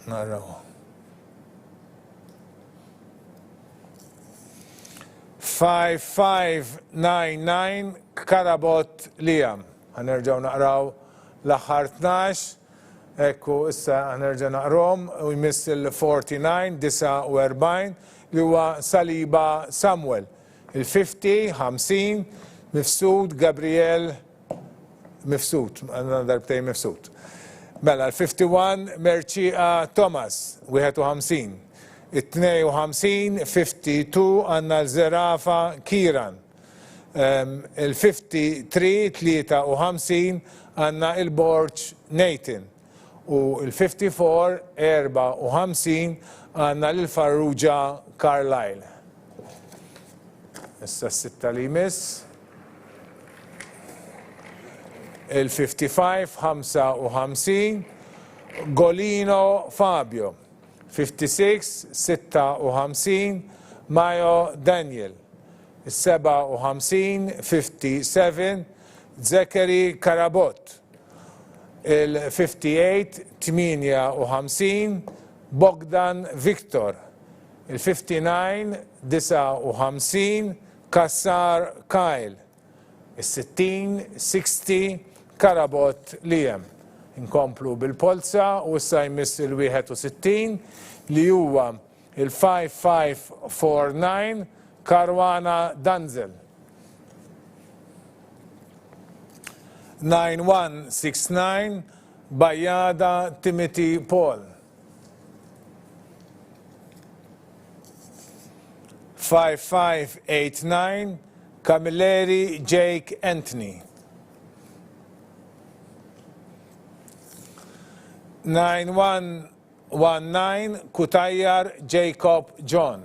Naraw. 5599 Karabot Liam. Ħa nerġgħu naqraw l-aħħar 12. Ekku issa ħa nerġa' naqrom u jmiss il-49, 49 li huwa Saliba Samuel. Il-50, 50, Mifsud Gabriel Mifsud, għandna darbtejn Mifsud. Mela, l-51 Merċieqa Thomas, 51. It-52, 52 għandna l-Zerafa Kiran. Il-53, 53 għandna il-Borg Nathan. U l-54, 54 għandna lil Farrugia Carlisle. Issa s-sitta li jmiss. Il-55, 55, Golino Fabio. 56, 56, Majo Daniel. Il-57, 57, Zachary Karabot. Il-58, 58, Bogdan Victor. Il-59, 59, Cassar Kyle. Is-60, 60, Karabot Liam. Inkomplu bil-polza u issa jmiss il-61 li huwa il-5549 Caruana Danzel. 9169 Bajada Timothy Paul. 5589 Camilleri Jake Anthony. 9119 Cutajar Jacob John.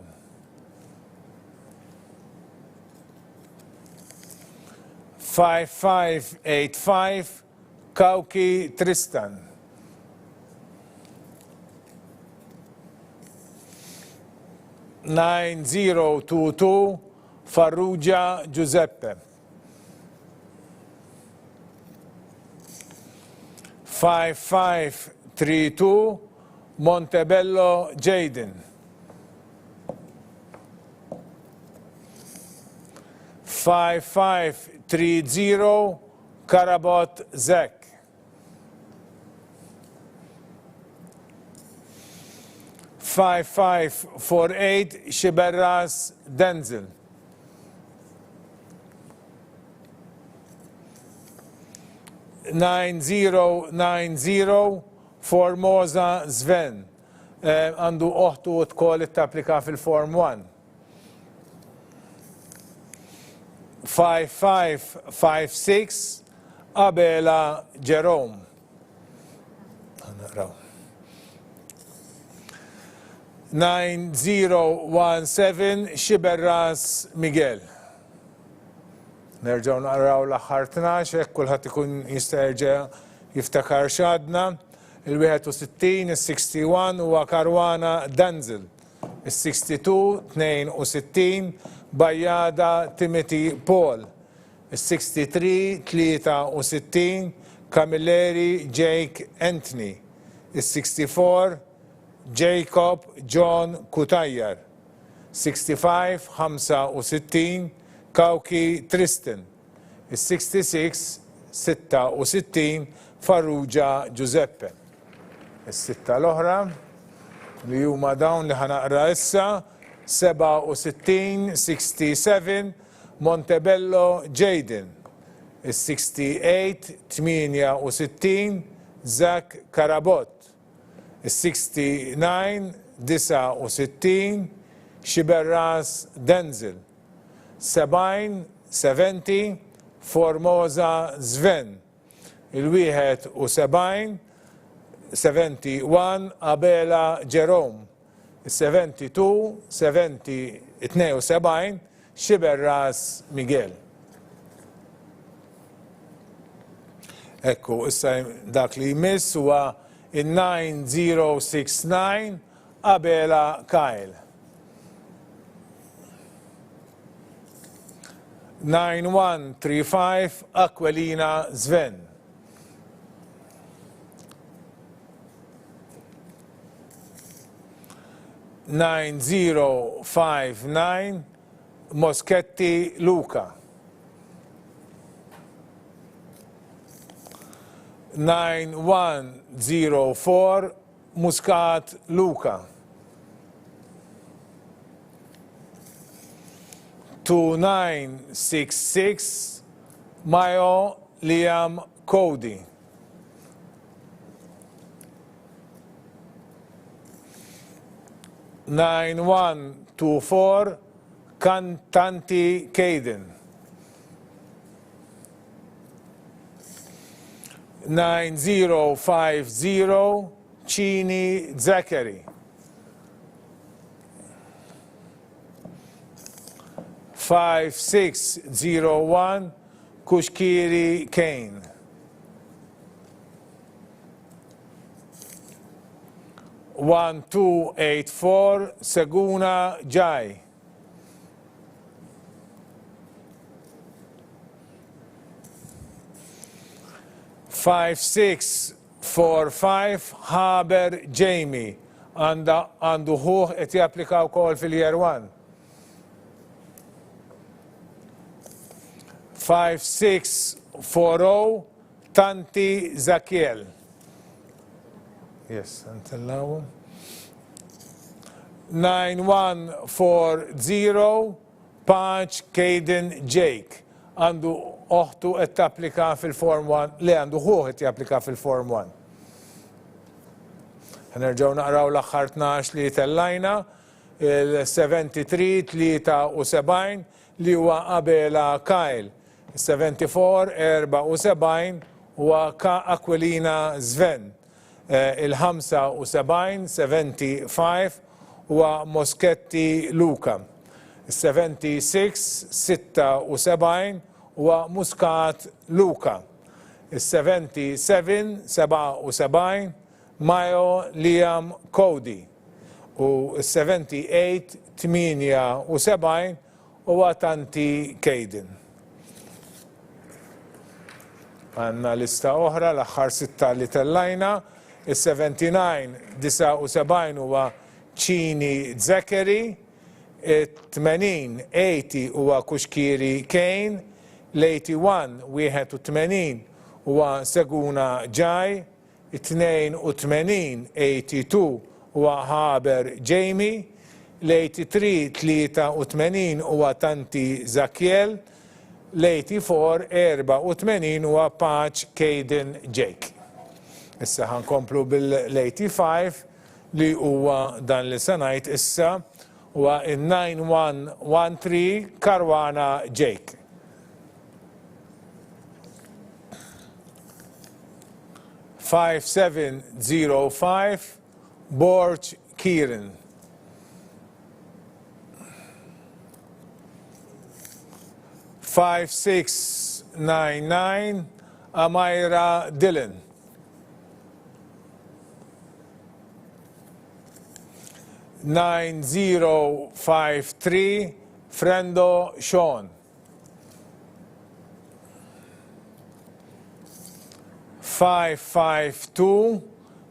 5585 Cauchi Tristan. 9022 Farrugia Giuseppe. 5532 Montebello Jaden. 5530 Karabot Zek. 5548 Sciberras Denzel. 9090 Formosa Sven. Għandu oħtu wkoll tapplika fil-Form 1. 5556 Abela Jerome. Naqraw. 9017 Sciberras Miguel. Nerġgħu naqraw l-aħħar 12 hekk kulħadd ikun jista' jerġa' jiftakar x'għadna. Il-61, is-61 huwa Caruana Danzel. Is-62, 62, Bajada Timothy Paul. Is-63, 63, Camilleri Jake Anthony. Is-64, Jacob John Cutajar. 65, 65, Cauchi Tristan, is-66, 66, Farrugia Giuseppe. Is-sitta l-oħra, li huma dawn li ħa naqra issa, 67, 67, Montebello Jayden, is-68, 68, Zach Carabott, is-69, 69, Sciberras Denzel, 70, 70, Formosa Sven, il-71, 71, Abela Jerome, is-72, 70, 72, Sciberras Miguel. Ekku, issa dak li jmiss huwa in-9069 Abela Kyle. 9135 Aquilina Sven. 9059 Moschetti Luca. 9104 Muscat Luca. 2966 Mayo Liam Cody. 9124 Kantanti Caden. 9050 Cini Zachary. 5601 Kushkiri Kane. 1284 Seguna Jai. 5645 Haber Jamie għandha għandu ħuh qed japplika wkoll fil-year 1. 5640 Tanti Zakiel. Yes, ntellawhom. 9140 Paċ Caden Jake. Għandu oħtu qed tapplika fil-Form 1, le għandu ħuh qed japplika fil-Form 1. Nerġgħu naqraw l-aħħar 12 li tellajna, il-73 73 li huwa Abela Kyle, il-74 74 huwa Aquilina Sven. Il-75, 75, huwa Moschetti Luca. Is-76, 76, huwa Muscat Luca. Is-77, 77, Mayo Liam Cody. U s-78, 78, Huwa Tanti Caden. Għandna lista oħra, l-aħħar sitta li tellajna. Is-79, 79 huwa Cini Zachary, it-80, 80 huwa Kuxkieri Kane, l-81, 81 huwa Seguna Jai, It-82, 82, huwa Haber Jamie, l-83, 83, huwa Tanti Zakiel, l-84, 84, huwa Paċ Caden Jake. Issa ħa nkomplu bil-85 li huwa dan li se ngħid issa huwa in-9113 Caruana Jake. 5705 Borg Kieran. 5699 Amira Dillon. 9053 Frendo Sean. 552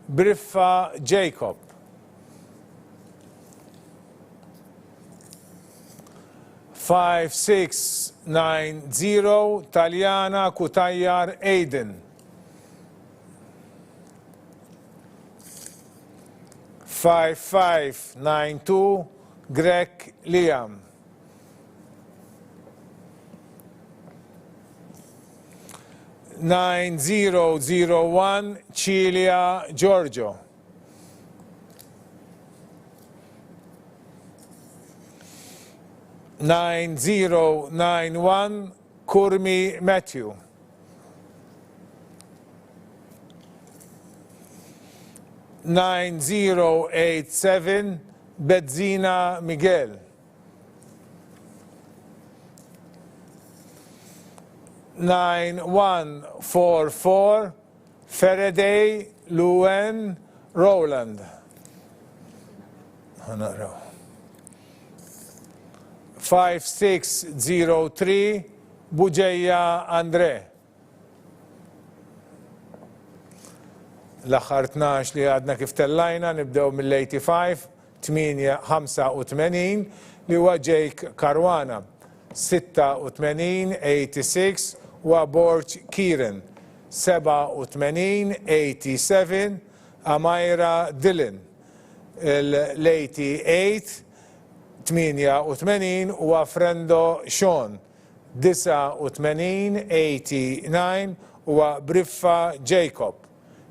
Briffa Jacob. 5690 Taljana Cutajar Aiden. 5592 Grech Liam. 9001 Cilia Giorgio. 9091 Curmi Matthew. 9087 Bezzina Miguel. 9144 Faraday Luen Rowland. Ħa naqraw. 5603 Bugeja Andre. L-aħħar 12 li għadna kif tellajna nibdew mill-85, 8, 85 li huwa Jake Caruana. 86, 86 huwa Borg Kieran. 87, 87 Amira Dillon. L-88, 88 huwa Frendo Sean. 89, 89 huwa Briffa Jacob.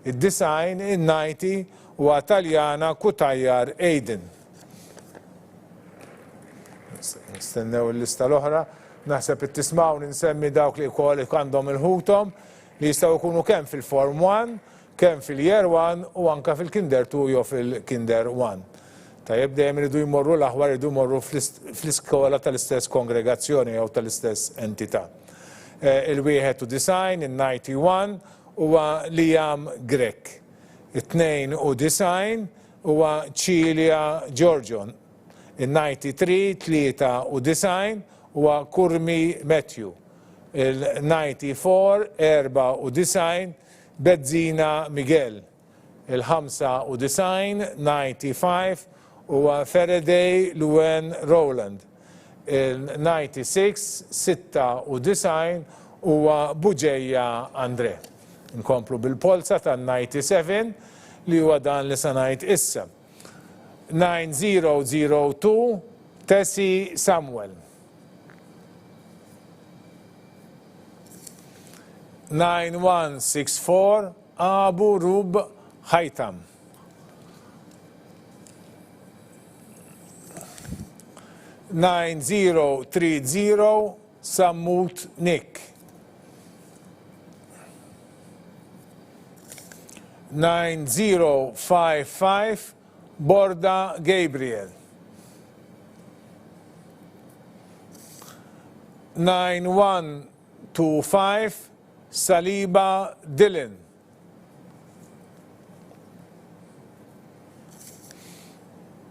Id-90, in-90 huwa Taljana Cutajar Aiden. Nistennew il-lista l-oħra. Naħseb qed tismgħuni nsemmi dawk li wkoll għandhom il-ħuthom li jistgħu jkunu kemm fil-Form 1, kemm fil-Year 1 u anke fil-Kinder 2 jew fil-Kinder 1. Tajjeb dejjem iridu jmorru l-aħwa jridu jmorru fl-iskola tal-istess kongregazzjoni jew tal-istess entità. Il-91, in-91 huwa Liam Grech. It-92 huwa Cilia Giorgio. In-93, 93 huwa Curmi Matthew. Il-94, 94 Bezzina Miguel. Il-95, 95 huwa Faraday Luen Rowland. Il-96, 96 huwa Bugeja Andre. Nkomplu bil-polza tan-97 li huwa dan li se ngħid issa. 9002 Tessie Samuel. 9164 Abu Rub Haytham. 9030 Sammut Nick. 9055 Borda Gabriel. 9125 Saliba Dylan.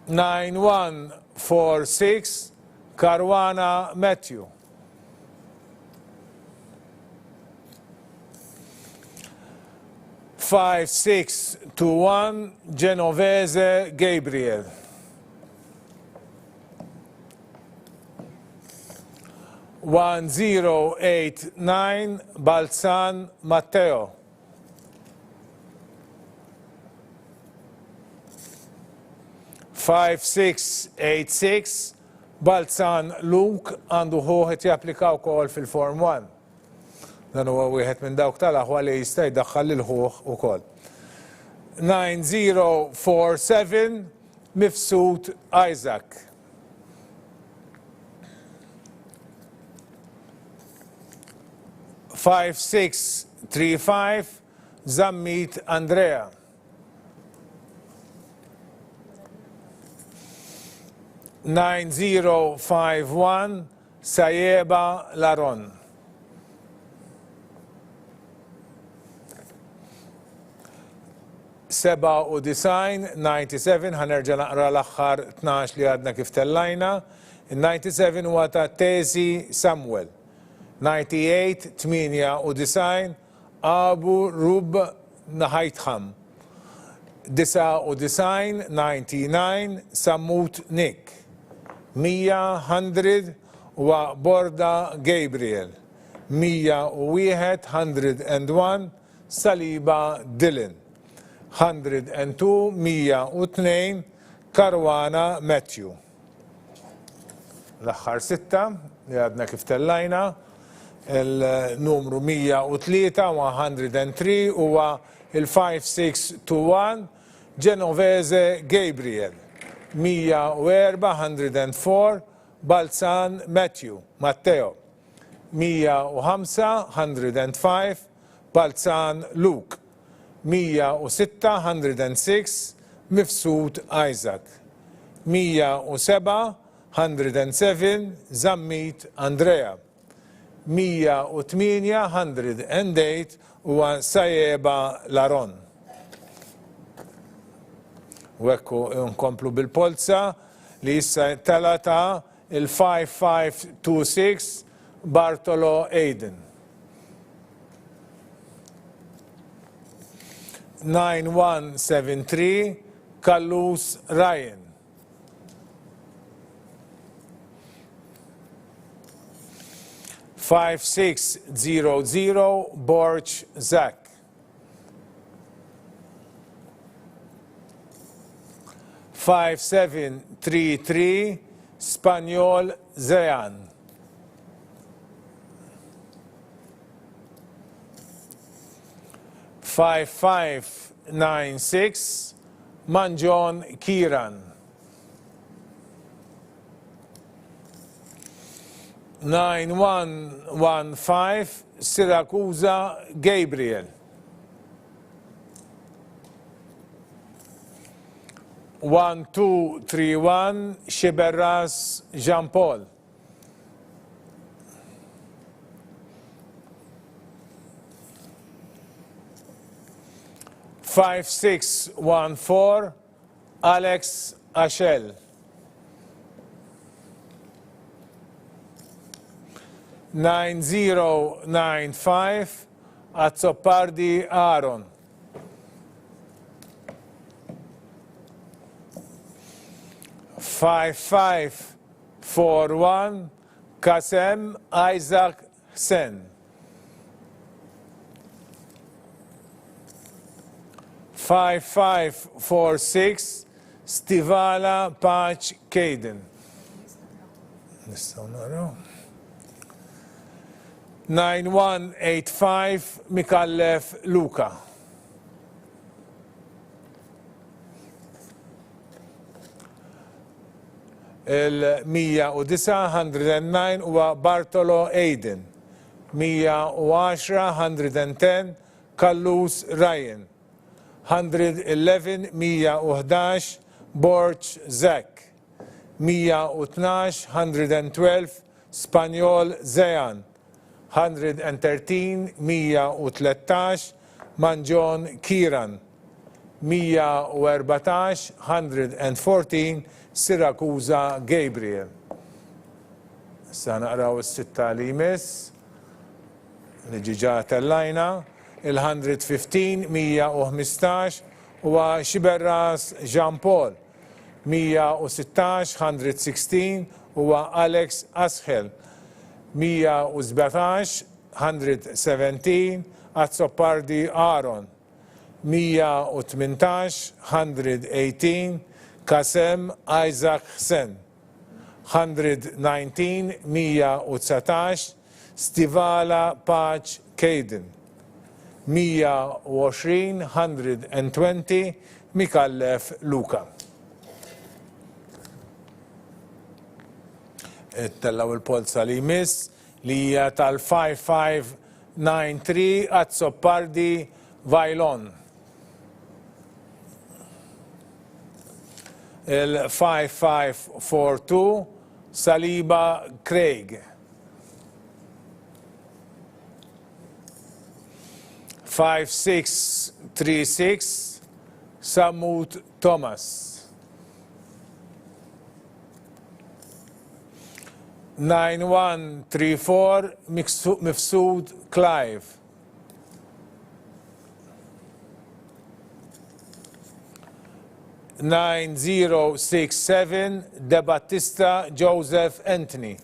9146 Caruana Matthew. 5621 Genovese Gabriel. 1089 Balzan Matteo. 5686 Balzan Luke għandu ħuh qed japplika wkoll fil-Form 1. Dan huwa wieħed minn dawk tal-aħwa li jista' jdaħħal lil ħuh ukoll. 9047 Mifsud Isaac. 5635 Zammit Andrea. 9051 Sajeba Laron. 97, 97, ħa nerġa' naqra l-aħħar 12 li għadna kif tellajna. In-97 huwa ta' Tesi Samuel. 98, 98, Abu Rub Nahaytham. 99, 99, Sammut Nick. 100, 100. huwa Borda Gabriel, 101, 101, Saliba Dylan, 102, 102, Caruana Matthew. L-aħħar sitta li għadna kif tellajna, il-numru 103, 103 huwa il-5621 Genovese Gabriel, 104, 104 Balzan Matthew, Matteo, 105, 105 Balzan Luke, 106, 106 Mifsud Isaac, 107, 107 Zammit Andrea, 108, 108 huwa Sajeba Laron. U hekk nkomplu bil-polza li issa tela' ta' il-5526 Bartolo Aiden. 9173 Callus Ryan. 5600 Borg Zach. 5733 Spanjol Zean. 5596 Manġon Kiran. 9115 Siracusa Gabriel. 1231 Xiberras Jean Paul. 5614 Alex Ashel. 9095 Azzopardi Aaron. 5541 Kasem Isaac Hsen. 5546 Stivala Paċ Caden. Nistgħu naraw. 9185 Mikallef Luka. Il-109 109 huwa Bartolo Aiden. 110 110 Callus Ryan. 111 111 Borg Zach. 112 112 Spanjol Zean. 113 113 Manġon Kiran. 114 114 Siracusa Gabriel. Issa naqraw is-sitta li jmiss li ġiġa tellajna. Il-115 115 huwa Xiberras Jean Paul. 116 116 huwa Alex Aschel. 117 117 Azzopardi Aaron. 118 118 Kasem Isaac Hsen. 119 119 Stivala Paċ Caden. 120 120 Mikallef Luka. Tellgħu il-polza li jmiss li hija tal-5593 Azzopardi Vajlon. Il-5542 Saliba Craig. 5636 Sammut Thomas. 9134 Mifsud Clive. 9067 De Battista Joseph Anthony.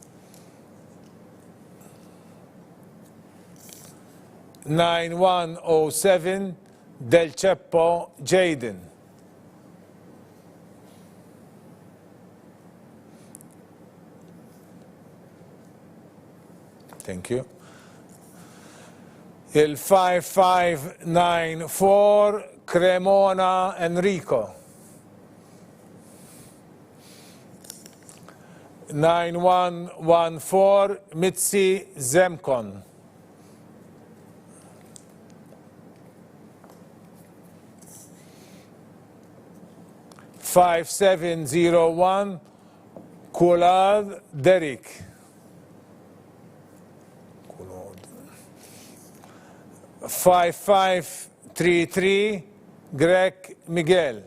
9107 Del Ceppo Jayden. Thank you. Il-5594 Cremona Enrico. 9114 Mizzi Zemkon. 5701 Kulad Derek. 5533 Grech Miguel.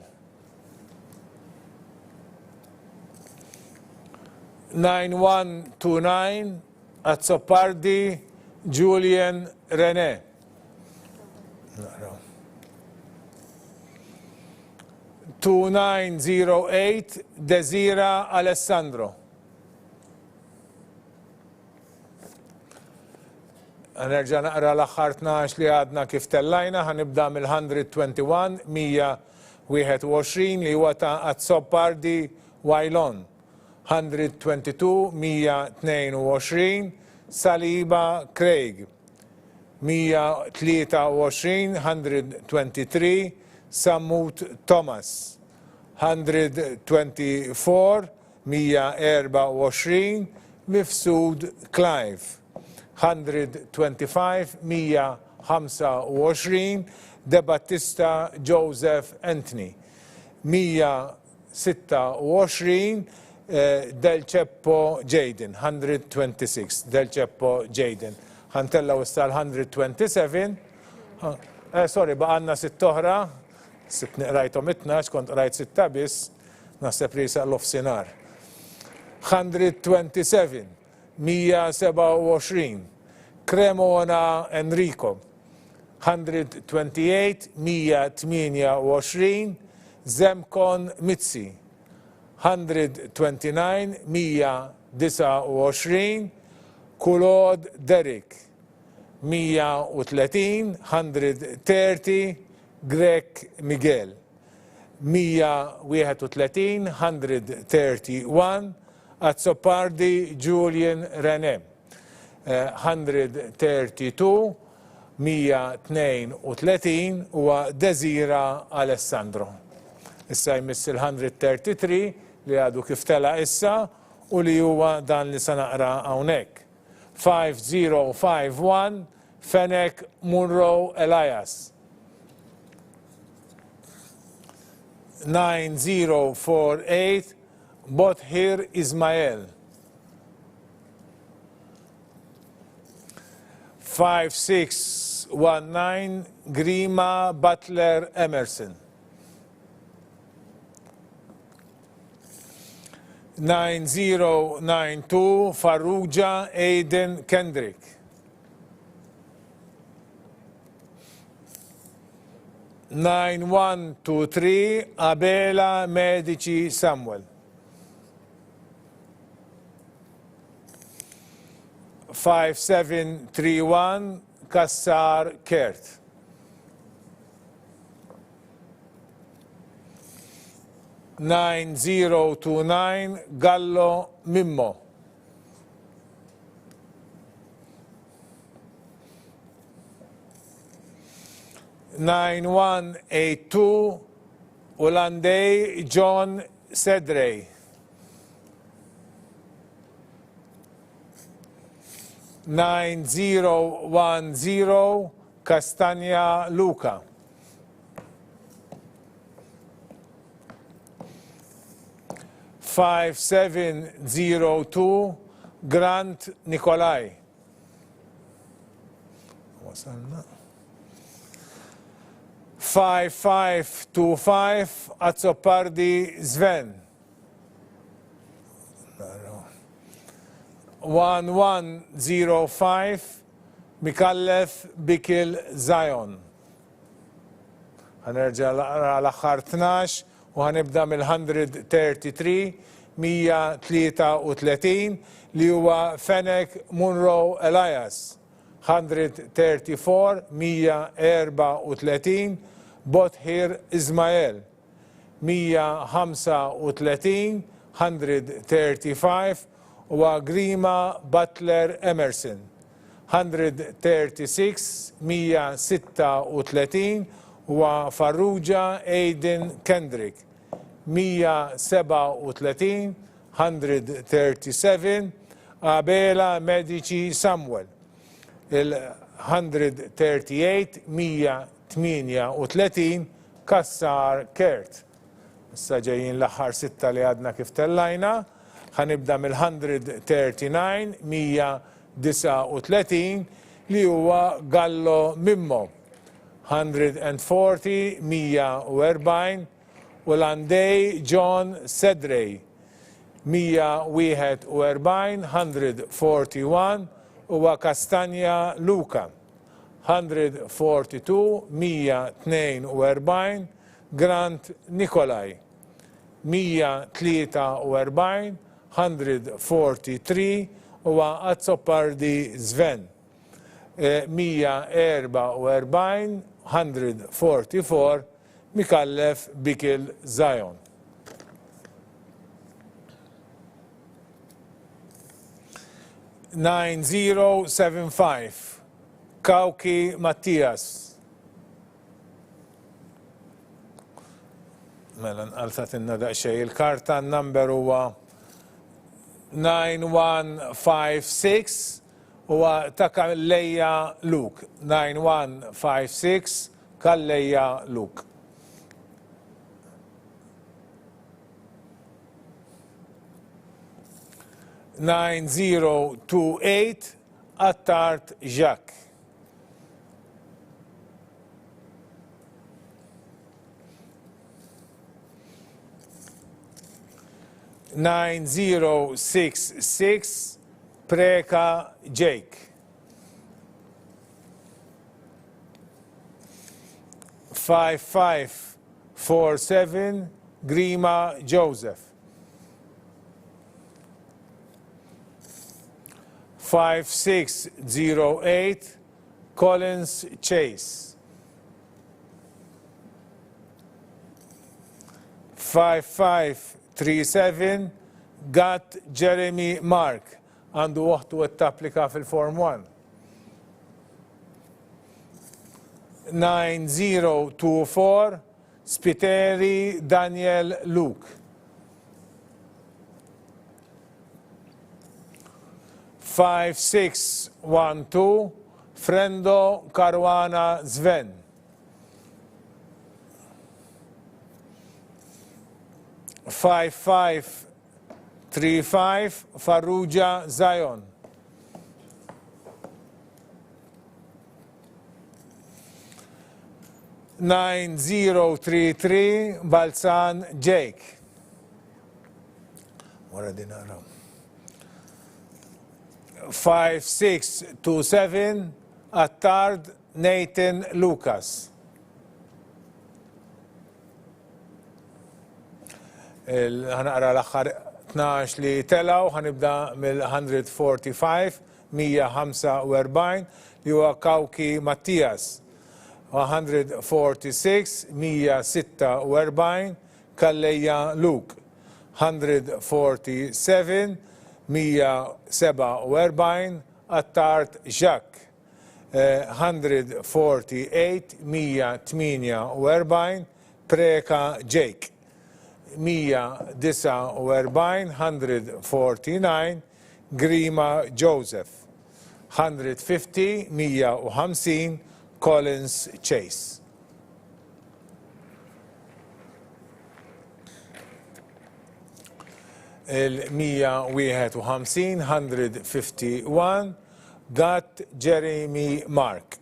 9129 Azzopardi Julian Rene. 2908 Desira Alessandro. Nerġa' naqra l-aħħar 12 li għadna kif tellajna, ħa nibda mill-121, 121 li huwa ta' Azzopardi Wailon, 122, 122 Saliba Craig, 123, 123 Sammut Thomas, 124 124 Mifsud Clive, 125 125 Debattista Joseph Anthony, 126 Del Ceppo Jayden, 126 Del Ceppo Jayden. Ħa ntellgħu issa l-127, sorry baqgħalna sitt oħra, sibtni qrajthom it-tnax, kont qrajt sitta biss, Naħseb li sa l-ofsinhar. 127, 127, Cremona Enrico. 128, 128, Zemkon Mizzi. 129, 129, Kulod Derek. 130, 130, Grech Miguel. 131, 131, Azzopardi Julian Rene, 132, 132 huwa Desira Alessandro. Issa jmiss il-133 li għadu kif tela' issa u li huwa dan li se naqra hawnhekk. 5051 Fenech Munro Elias. 9048 Bothir Ismael. 5619 Grima Butler Emerson. 9092 Farrugia Aiden Kendrick. 9123 Abela Medici Samuel. 5731 Kassar Kert. 9029 Gallo Mimmo. 9182 Ulandej John Sedrej. 9010 Castagna Luca. 5702 Grant Nikolaj. Wasalna. 5525 Azzopardi Sven. 1105 Mikallef Bikil Zion. Ħa nerġa' naqra l-aħħar 12 u ħa nibda mill-133, 133, li huwa Fenech Munro Elias. 134, 134, Bothir Ismael, 135, 135, huwa Grima Butler Emerson, 136, 136, huwa Farrugia Aidan Kendrick, 137, 137, Abela Medici Samuel, il-138, 138, Cassar Kurt. Issa ġejjin l-aħħar sitta li għadna kif tellajna. Ħa nibda mill-139, 139, li huwa Gallo Mimmo. 140, 140, u Landej John Sedrey. 141, 141, huwa Castagna Luca. 142, 142, Grant Nikolai, 143, 143, huwa Azzopardi Sven, 144, 144, Micallef Bikil Zion. 9075, Cauchi Mattias. Mela nqaltatilna daqsxejn il-karta, n-number huwa 9156 huwa ta' Calleja Luke. 9156 Calleja Luke. 9028 Attard Jacques. 9066 Preka Jake. 5547 Grima Joseph. 5608 Collins Chase. 5537 Gatt Jeremy Mark għandu oħtu qed tapplika fil-Form 1. 9024 Spiteri Daniel Luke. 5612 Frendo Caruana Sven. 5535 Farrugia Zion. 9033 Balzan Jake. Wara din naqra. 5627 Attard Nathan Lucas. Ħanaqra l-aħħar 12 li telgħu, ħanibda mill-145, 145 li huwa Cauchi Mattias. 146, 146, Calleja Luke. 147, 147, Attard Jacques. 148, 148, Preca Jake. 149, 149, Grima Joseph. 150, 150, Collins Chase. Il-151, 151, Gatt Jeremy Mark.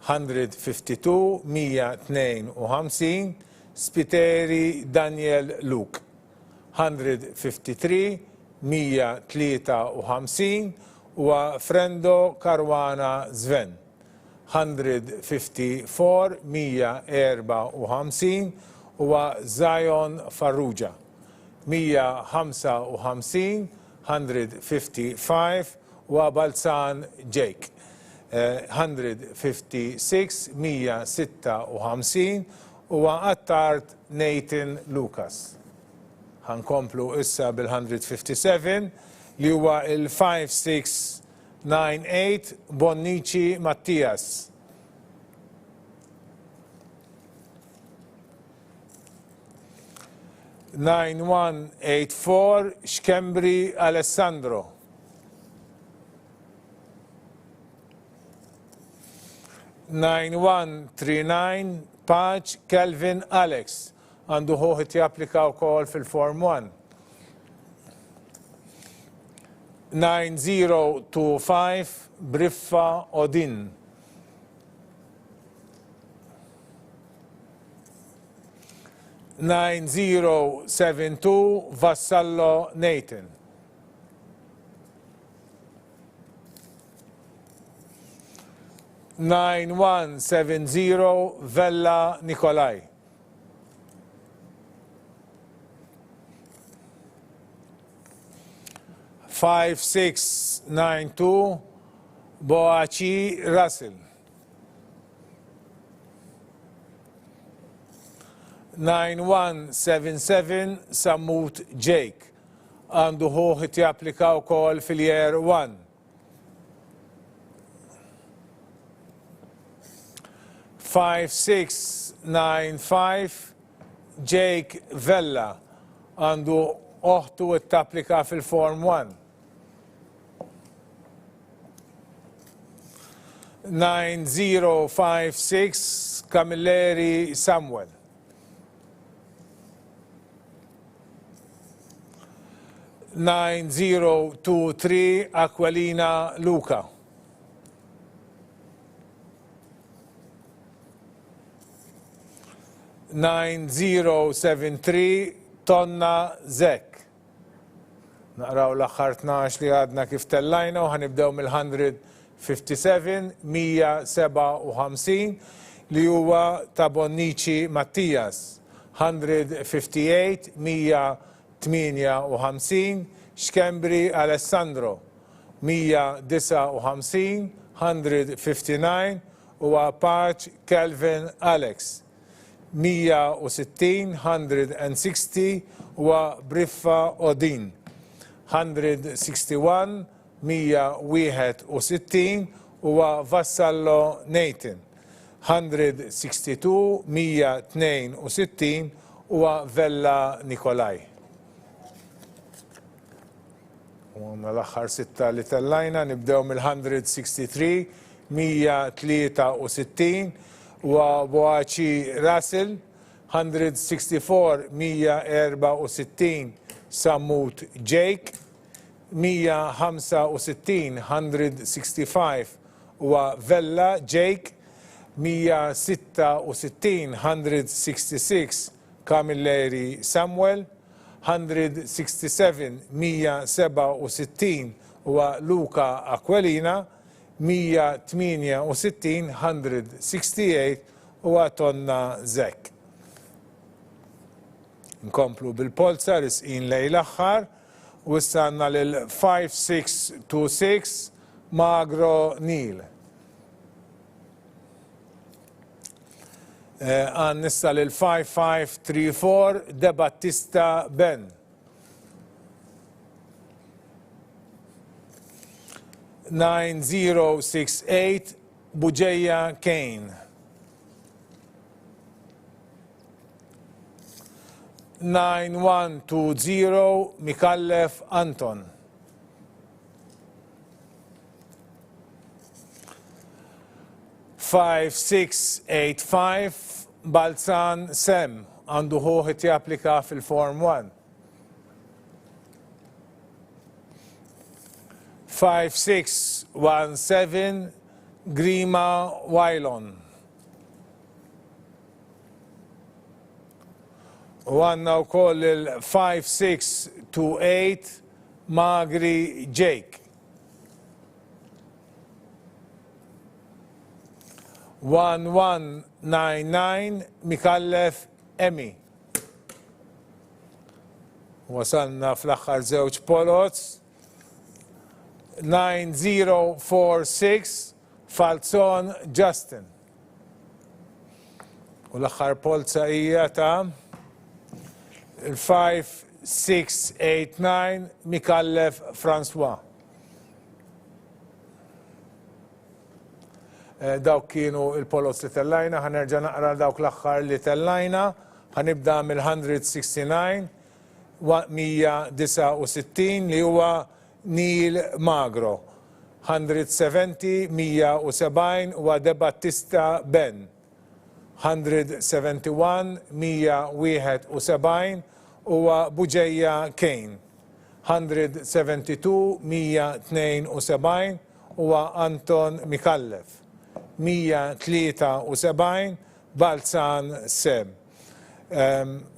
152, 152, Spiteri Daniel Luke. 153, 153, huwa Frendo Caruana Sven. 154, 154, huwa Zion Farrugia. 155, 155, huwa Balzan Jake. 156, 156, huwa Attard Nathan Lucas. Ħa nkomplu issa bil-157 li huwa il-5698 Bonnici Mattias. 9184 Schembri Alessandro. 9139 Pace Kelvin Alex. Għandu ħuh japplika wkoll fil-Form 1. 9025 Briffa Odin. 9072 Vassallo Nathan. 9170 Vella Nikolai. 5692 Boachi Russell. 9177 Sammut Jake. Għandu ħuh japplika wkoll fil-year 1. 5695 Jake Vella għandu oħtu tapplika fil-Form 1. 9056 Camilleri Samuel. 9023 Aquilina Luca. 9073 Tonna Zek. Naqraw l-aħħar 12 li għadna kif tellajna u ħa nibdew mill-157, 157 li huwa ta' Bonnici Mattias, 158, 158 Schembri Alessandro, 159, 159 huwa Pace Calvin Alex. 160, 160, huwa Briffa Odin. 161, 161, huwa Vassallo Nathan. 162, 162, huwa Vella Nikolai. U għandna l-aħħar sitta li tellajna, nibdew mill-163, 163, huwa Boaci Russell, 164, 164, Sammut Jake, 165, 165, huwa Vella Jake, 166, 166, Camilleri Samuel, 167, 167 huwa Luca Aquilina, 168, 168 huwa Tonna Zek. Nkomplu bil-polza risqin lejn l-aħħar u issa għandna lil 5626 Magro Neil. Għandna issa lil 5534 De Battista Ben. 9068 Bugeja Kane. 9120 Micallef Anton. 5685 Balzan Sem għandu ħuh japplika fil-Form 1. 5617 Grima Wylon. U għandna wkoll il-5628 Magri Jake. 1199 Micallef Emmy. Wasalna fl-aħħar żewġ poloz. 9046. Falzon Justin. U l-aħħar polza hija ta' il-5689 Mikallef Francois. Eh, dawk kienu il-poloz li tellajna, ħa nerġa' naqra dawk l-aħħar li tellajna, ħa nibda mill-169, 169 li huwa Neil Magro, 170, 170 huwa De Battista Ben, 171, 171 huwa Bugeja Kane, 172, 172 huwa Anton Micallef, 173 Balzan Sem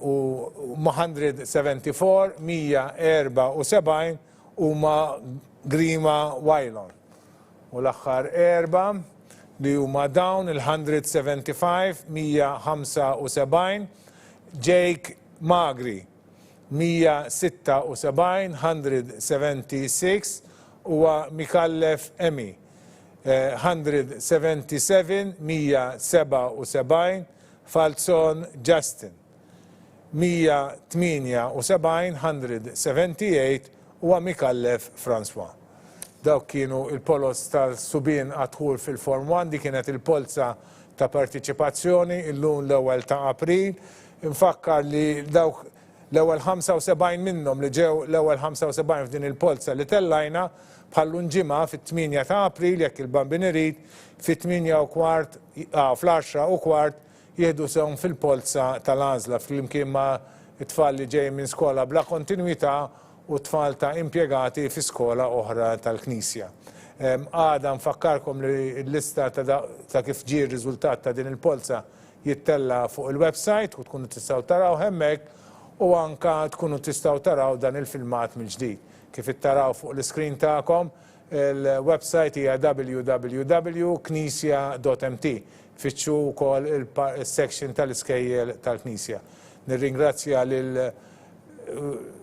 u 174, 174 huma Grima Wylon. U l-aħħar erba' li huma dawn il-175, 175 Jake Magri, 176, 176 huwa Micallef Emmy, 177, 177 Falzon Justin, 178, 178 huwa Micallef Francois. Dawk kienu il-poloz tal-subien għad-dħul fil-Form One, dik kienet il-polza ta' partiċipazzjoni illum l-ewwel ta' April. Infakkar li dawk l-ewwel 75 minnhom li ġew l-ewwel 75 f'din il-polza li tellajna bħal-lum ġimgħa fit-8 ta' April jekk il-Bambin irid fit-8 u kwart fl-għaxra u kwart jieħdu sehem fil-polza tal-għażla flimkien ma' tfal li ġejjin minn skola bla kontinwità u tfal ta' impjegati fi skola oħra tal-Knisja. Għada nfakkarkom li l-lista ta' kif ġie r-riżultat ta' din il-polza jittella' fuq il-website u tkunu tistgħu tarawh hemmhekk u anke tkunu tistgħu taraw dan il-filmat mill-ġdid. Kif ittaraw fuq l-iskrin tagħkom, il-website hija www.knisja.mt. Fittxu wkoll is-section tal-iskejjel tal-Knisja. Nirringrazzja lil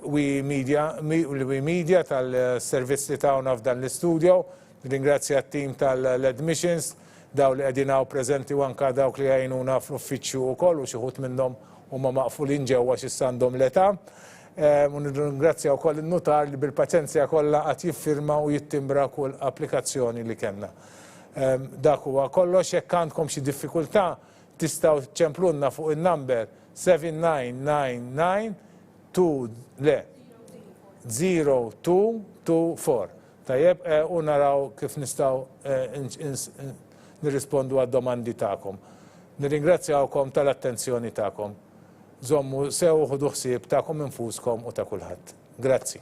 We Media, We Media tal-servizz li tawna f'dan l-istudio. Nirringrazzja t-tim tal-admissions, dawk li qegħdin hawn preżenti u anke dawk li jgħinuna fl-uffiċċju wkoll u xi wħud minnhom huma maqfulin ġewwa għax issa għandhom l-età. U nirringrazzja wkoll in-nutar li bil-paċenzja kollha qagħad jiffirma u jittimbra kull applikazzjoni li kellna. Dak huwa kollox, jekk għandkom xi diffikultà tistgħu ċċemplulna fuq in-number 7999 2 le 0224. Tajjeb, u naraw kif nistgħu nirrispondu għad-domandi tagħkom. Nirringrazzjawkom tal-attenzjoni tagħkom. Żommu sew u ħudu ħsieb tagħkom infuskom u ta' kulħadd. Grazzi.